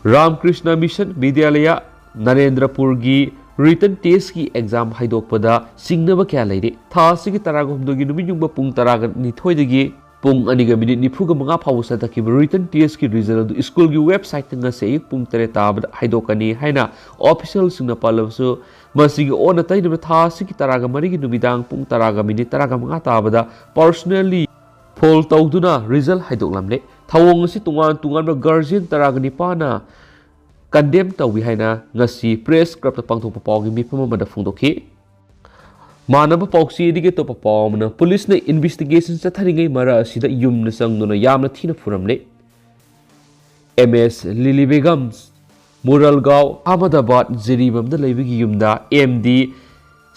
ꯔꯥꯝꯀ꯭ꯔꯤꯁꯅ ꯃꯤꯁꯟ ꯕꯤꯗ꯭ꯌꯥꯂꯌ ꯅꯔꯦꯟꯗ꯭ꯔꯄꯨꯔꯒꯤ ꯔꯤꯇꯟ ꯇꯦꯁꯀꯤ ꯑꯦꯛꯖꯥꯝ ꯍꯥꯏꯗꯣꯛꯄꯗ ꯆꯤꯡꯅꯕ ꯀꯌꯥ ꯂꯩꯔꯤ꯫ ꯊꯥ ꯑꯁꯤꯒꯤ ꯇꯔꯥꯒ ꯍꯨꯝꯗꯣꯏꯒꯤ ꯅꯨꯃꯤꯠ ꯌꯨꯡꯕ ꯄꯨꯡ ꯇꯔꯥꯒ ꯅꯤꯊꯣꯏꯗꯒꯤ ꯄꯨꯡ ꯑꯅꯤꯒ ꯃꯤꯅꯤꯠ ꯅꯤꯐꯨꯒ ꯃꯉꯥ ꯐꯥꯎꯕ ꯆꯠꯊꯈꯤꯕ ꯔꯤꯇꯟ ꯇꯦꯁꯀꯤ ꯔꯤꯖꯜ ꯑꯗꯨ ꯁ꯭ꯀꯨꯜꯒꯤ ꯋꯦꯕꯁꯥꯏꯠꯇ ꯉꯁꯤ ꯑꯌꯨꯛ ꯄꯨꯡ ꯇꯔꯦꯠ ꯇꯥꯕꯗ ꯍꯥꯏꯗꯣꯛꯀꯅꯤ ꯍꯥꯏꯅ ꯑꯣꯐꯤꯁꯤꯌꯦꯜꯁꯤꯡꯅ ꯄꯜꯂꯕꯁꯨ, ꯃꯁꯤꯒꯤ ꯑꯣꯟꯅ ꯇꯩꯅꯕ ꯊꯥ ꯑꯁꯤꯒꯤ ꯇꯔꯥꯒ ꯃꯔꯤꯒꯤ ꯅꯨꯃꯤꯗꯥꯡ ꯄꯨꯡ ꯇꯔꯥꯒ ꯃꯤꯅꯤꯠ ꯇꯔꯥꯒ ꯃꯉꯥ ꯇꯥꯕꯗ ꯄꯔꯁꯅꯦꯜꯂꯤ ꯐꯣꯜ ꯇꯧꯗꯨꯅ ꯔꯤꯖꯜ ꯍꯥꯏꯗꯣꯛꯂꯝꯂꯦ꯫ ꯊꯧꯑꯣꯡ ꯑꯁꯤ ꯇꯣꯉꯥꯟ ꯇꯣꯉꯥꯟꯕ ꯒꯥꯔꯖꯤꯌꯟ ꯇꯔꯥꯒ ꯅꯤꯄꯥꯟꯅ ꯀꯟꯗꯦꯝ ꯇꯧꯏ ꯍꯥꯏꯅ ꯉꯁꯤ ꯄ꯭ꯔꯦꯁ ꯀ꯭ꯂꯕꯇ ꯄꯥꯡꯊꯣꯛꯄ ꯄꯥꯎꯒꯤ ꯃꯤꯐꯝ ꯑꯃꯗ ꯐꯣꯡꯗꯣꯛꯈꯤ꯫ ꯃꯥꯟꯅꯕ ꯄꯥꯎꯆꯦꯗꯒꯤ ꯑꯇꯣꯞꯄ ꯄꯥꯎ ꯑꯃꯅ, ꯄꯨꯂꯤꯁꯅ ꯏꯟꯚꯦꯁꯇꯤꯒꯦꯁꯟ ꯆꯠꯊꯔꯤꯉꯩ ꯃꯔꯛ ꯑꯁꯤꯗ ꯌꯨꯝꯗ ꯆꯪꯗꯨꯅ ꯌꯥꯝꯅ ꯊꯤꯅ ꯐꯨꯔꯝꯂꯦ꯫ ꯑꯦꯝ ꯑꯦꯁ ꯂꯤꯂꯤ ꯕꯦꯒꯝ ꯃꯨꯔꯜꯒꯥꯎ ꯑꯍꯃꯗꯥꯕꯥꯗ ꯖꯤꯔꯤꯕꯥꯝꯗ ꯂꯩꯕꯒꯤ ꯌꯨꯝꯗ ꯑꯦꯝ ꯗꯤ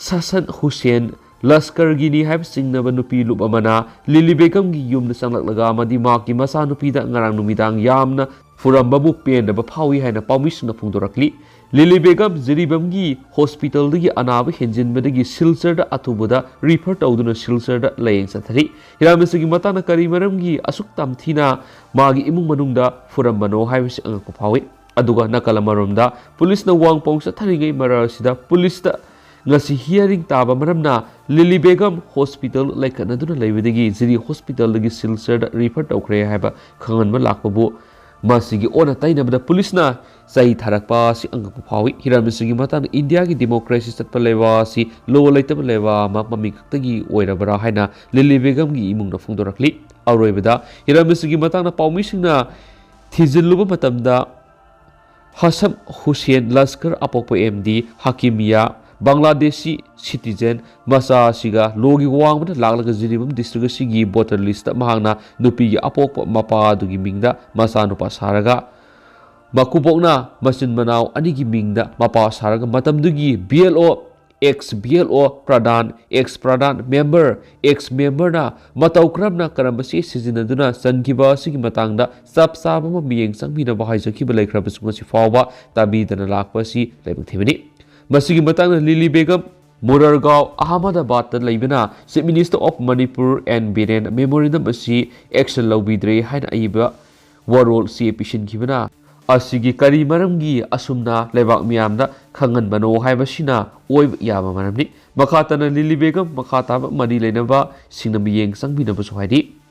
ꯁꯁꯟ ꯍꯨꯁꯦꯟ ꯂꯁꯀꯔꯒꯤꯅꯤ ꯍꯥꯏꯕ ꯆꯤꯡꯅꯕ ꯅꯨꯄꯤ ꯂꯨꯞ ꯑꯃꯅ ꯂꯤꯂꯤ ꯕꯦꯒꯝꯒꯤ ꯌꯨꯝꯗ ꯆꯪꯂꯛꯂꯒ ꯑꯃꯗꯤ ꯃꯍꯥꯛꯀꯤ ꯃꯆꯥꯅꯨꯄꯤꯗ ꯉꯔꯥꯡ ꯅꯨꯃꯤꯗꯥꯡ ꯌꯥꯝꯅ ꯐꯨꯔꯝꯕꯕꯨ ꯄꯦꯟꯗꯕ ꯐꯥꯎꯏ ꯍꯥꯏꯅ ꯄꯥꯎꯃꯤꯁꯤꯡꯅ ꯐꯣꯡꯗꯣꯔꯛꯂꯤ꯫ ꯂꯤꯂꯤ ꯕꯦꯒꯝ ꯖꯤꯔꯤꯕꯥꯝꯒꯤ ꯍꯣꯁꯄꯤꯇꯥꯜꯗꯒꯤ ꯑꯅꯥꯕ ꯍꯦꯟꯖꯤꯟꯕꯗꯒꯤ ꯁꯤꯜꯆꯔꯗ ꯑꯊꯨꯕꯗ ꯔꯤꯐꯔ ꯇꯧꯗꯨꯅ ꯁꯤꯜꯆꯔꯗ ꯂꯥꯌꯦꯡ ꯆꯠꯊꯔꯤ꯫ ꯍꯤꯔꯥꯃꯤꯁꯒꯤ ꯃꯇꯥꯡꯗ ꯀꯔꯤ ꯃꯔꯝꯒꯤ ꯑꯁꯨꯛ ꯇꯝꯊꯤꯅ ꯃꯥꯒꯤ ꯏꯃꯨꯡ ꯃꯅꯨꯡꯗ ꯐꯨꯔꯝꯕꯅꯣ ꯍꯥꯏꯕꯁꯤ ꯑꯉꯛꯄ ꯐꯥꯎꯏ꯫ ꯑꯗꯨꯒ ꯅꯥꯀꯜ ꯑꯃꯔꯣꯝꯗ ꯄꯨꯂꯤꯁꯅ ꯋꯥꯡ ꯄꯥꯎ ꯆꯠꯊꯔꯤꯉꯩ ꯃꯔꯛ ꯑꯁꯤꯗ ꯄꯨꯂꯤꯁꯇ ꯉꯁꯤ ꯍꯤꯌꯥꯔꯤꯡ ꯇꯥꯕ ꯃꯔꯝꯅ ꯂꯤꯂꯤ ꯕꯦꯒꯝ ꯍꯣꯁꯄꯤꯇꯥꯜ ꯂꯩꯈꯠꯅꯗꯨꯅ ꯂꯩꯕꯗꯒꯤ ꯖꯤꯔꯤ ꯍꯣꯁꯄꯤꯇꯥꯜꯗꯒꯤ ꯁꯤꯜꯆꯔꯗ ꯔꯤꯐꯔ ꯇꯧꯈ꯭ꯔꯦ ꯍꯥꯏꯕ ꯈꯪꯍꯟꯕ ꯂꯥꯛꯄꯕꯨ ꯃꯁꯤꯒꯤ ꯑꯣꯟꯅ ꯇꯩꯅꯕꯗ ꯄꯨꯂꯤꯁꯅ ꯆꯩ ꯊꯥꯔꯛꯄ ꯑꯁꯤ ꯑꯉꯛꯄ ꯐꯥꯎꯏ꯫ ꯍꯤꯔꯥꯃꯤꯁꯒꯤ ꯃꯇꯥꯡꯗ ꯏꯟꯗꯤꯌꯥꯒꯤ ꯗꯤꯃꯣꯀ꯭ꯔꯦꯁꯤ ꯆꯠꯄ ꯂꯩꯕꯥꯛ ꯑꯁꯤ ꯂꯣ ꯂꯩꯇꯕ ꯂꯩꯕꯥꯛ ꯑꯃ ꯃꯃꯤꯡ ꯈꯛꯇꯒꯤ ꯑꯣꯏꯔꯕ꯭ꯔꯥ ꯍꯥꯏꯅ ꯂꯤꯂꯤ ꯕꯦꯒꯝꯒꯤ ꯏꯃꯨꯡꯅ ꯐꯣꯡꯗꯣꯔꯛꯂꯤ꯫ ꯑꯔꯣꯏꯕꯗ ꯍꯤꯔꯥꯃꯤꯁꯒꯤ ꯃꯇꯥꯡꯗ ꯄꯥꯎꯃꯤꯁꯤꯡꯅ ꯊꯤꯖꯤꯜꯂꯨꯕ ꯃꯇꯝꯗ ꯍꯁꯝ Hussain Lashkar ꯑꯄꯣꯛꯄ M D ꯍꯀꯤꯃꯤꯌꯥ, ꯕꯪꯒ꯭ꯂꯥꯗꯦꯁꯤ citizen, ꯃꯆꯥ ꯑꯁꯤꯒ ꯂꯣꯒꯤ ꯋꯥꯡꯃꯗ ꯂꯥꯛꯂꯒ ꯖꯤꯔꯤꯕꯥꯝ ꯗꯤꯁꯇ꯭ꯔꯤꯛ ꯑꯁꯤꯒꯤ ꯚꯣꯇꯔ ꯂꯤꯁꯇ ꯃꯍꯥꯛꯅ ꯅꯨꯄꯤꯒꯤ ꯑꯄꯣꯛꯄ ꯃꯄꯥ ꯑꯗꯨꯒꯤ ꯃꯤꯡꯗ ꯃꯆꯥꯅꯨꯄꯥ ꯁꯥꯔꯒ ꯃꯀꯨꯕꯣꯛꯅ ꯃꯆꯤꯟ ꯃꯅꯥꯎ ꯑꯅꯤꯒꯤ ꯃꯤꯡꯗ ꯃꯄꯥ ꯁꯥꯔꯒ ꯃꯇꯝꯗꯨꯒꯤ ꯕꯤ ꯑꯦꯜ ꯑꯣ, ex B L O ꯄ꯭ꯔꯙꯥꯟ, ex ꯄ꯭ꯔꯙꯥꯟ, member, ex memberꯅ ꯃꯇꯧ ꯀꯔꯝꯅ ꯀꯔꯝꯕ ꯆꯦ ꯁꯤꯖꯤꯟꯅꯗꯨꯅ ꯆꯟꯈꯤꯕ ꯑꯁꯤꯒꯤ ꯃꯇꯥꯡꯗ ꯆꯞ ꯆꯥꯕ ꯑꯃ ꯃꯤꯠꯌꯦꯡ ꯆꯪꯕꯤꯅꯕ ꯍꯥꯏꯖꯈꯤꯕ ꯂꯩꯈ꯭ꯔꯕꯁꯨ ꯉꯁꯤ ꯐꯥꯎꯕ ꯇꯥꯕꯤꯗꯅ ꯂꯥꯛꯄ ꯑꯁꯤ ꯂꯥꯏꯕꯛ ꯊꯤꯕꯅꯤ꯫ ꯃꯁꯤꯒꯤ ꯃꯇꯥꯡꯗ ꯂꯤꯂꯤ ꯕꯦꯒꯝ ꯃꯨꯔꯔꯒꯥꯎ ꯑꯍꯃꯗꯕꯥꯗꯇ ꯂꯩꯕꯅ Chief Minister of Manipur N Biren memorandum ꯑꯁꯤ action ꯂꯧꯕꯤꯗ꯭ꯔꯦ ꯍꯥꯏꯅ ꯑꯏꯕ ꯋꯥꯔꯣꯜ ꯆꯦ ꯄꯤꯁꯤꯟꯈꯤꯕꯅ ꯑꯁꯤꯒꯤ ꯀꯔꯤ ꯃꯔꯝꯒꯤ ꯑꯁꯨꯝꯅ ꯂꯩꯕꯥꯛ ꯃꯤꯌꯥꯝꯗ ꯈꯪꯍꯟꯕꯅꯣ ꯍꯥꯏꯕꯁꯤꯅ ꯑꯣꯏꯕ ꯌꯥꯕ ꯃꯔꯝꯅꯤ꯫ ꯃꯈꯥ ꯇꯥꯅ ꯂꯤꯂꯤ ꯕꯦꯒꯝ ꯃꯈꯥ ꯇꯥꯕ ꯃꯔꯤ ꯂꯩꯅꯕꯁꯤꯡꯅ ꯃꯤꯠꯌꯦꯡ ꯆꯪꯕꯤꯅꯕꯁꯨ ꯍꯥꯏꯔꯤ꯫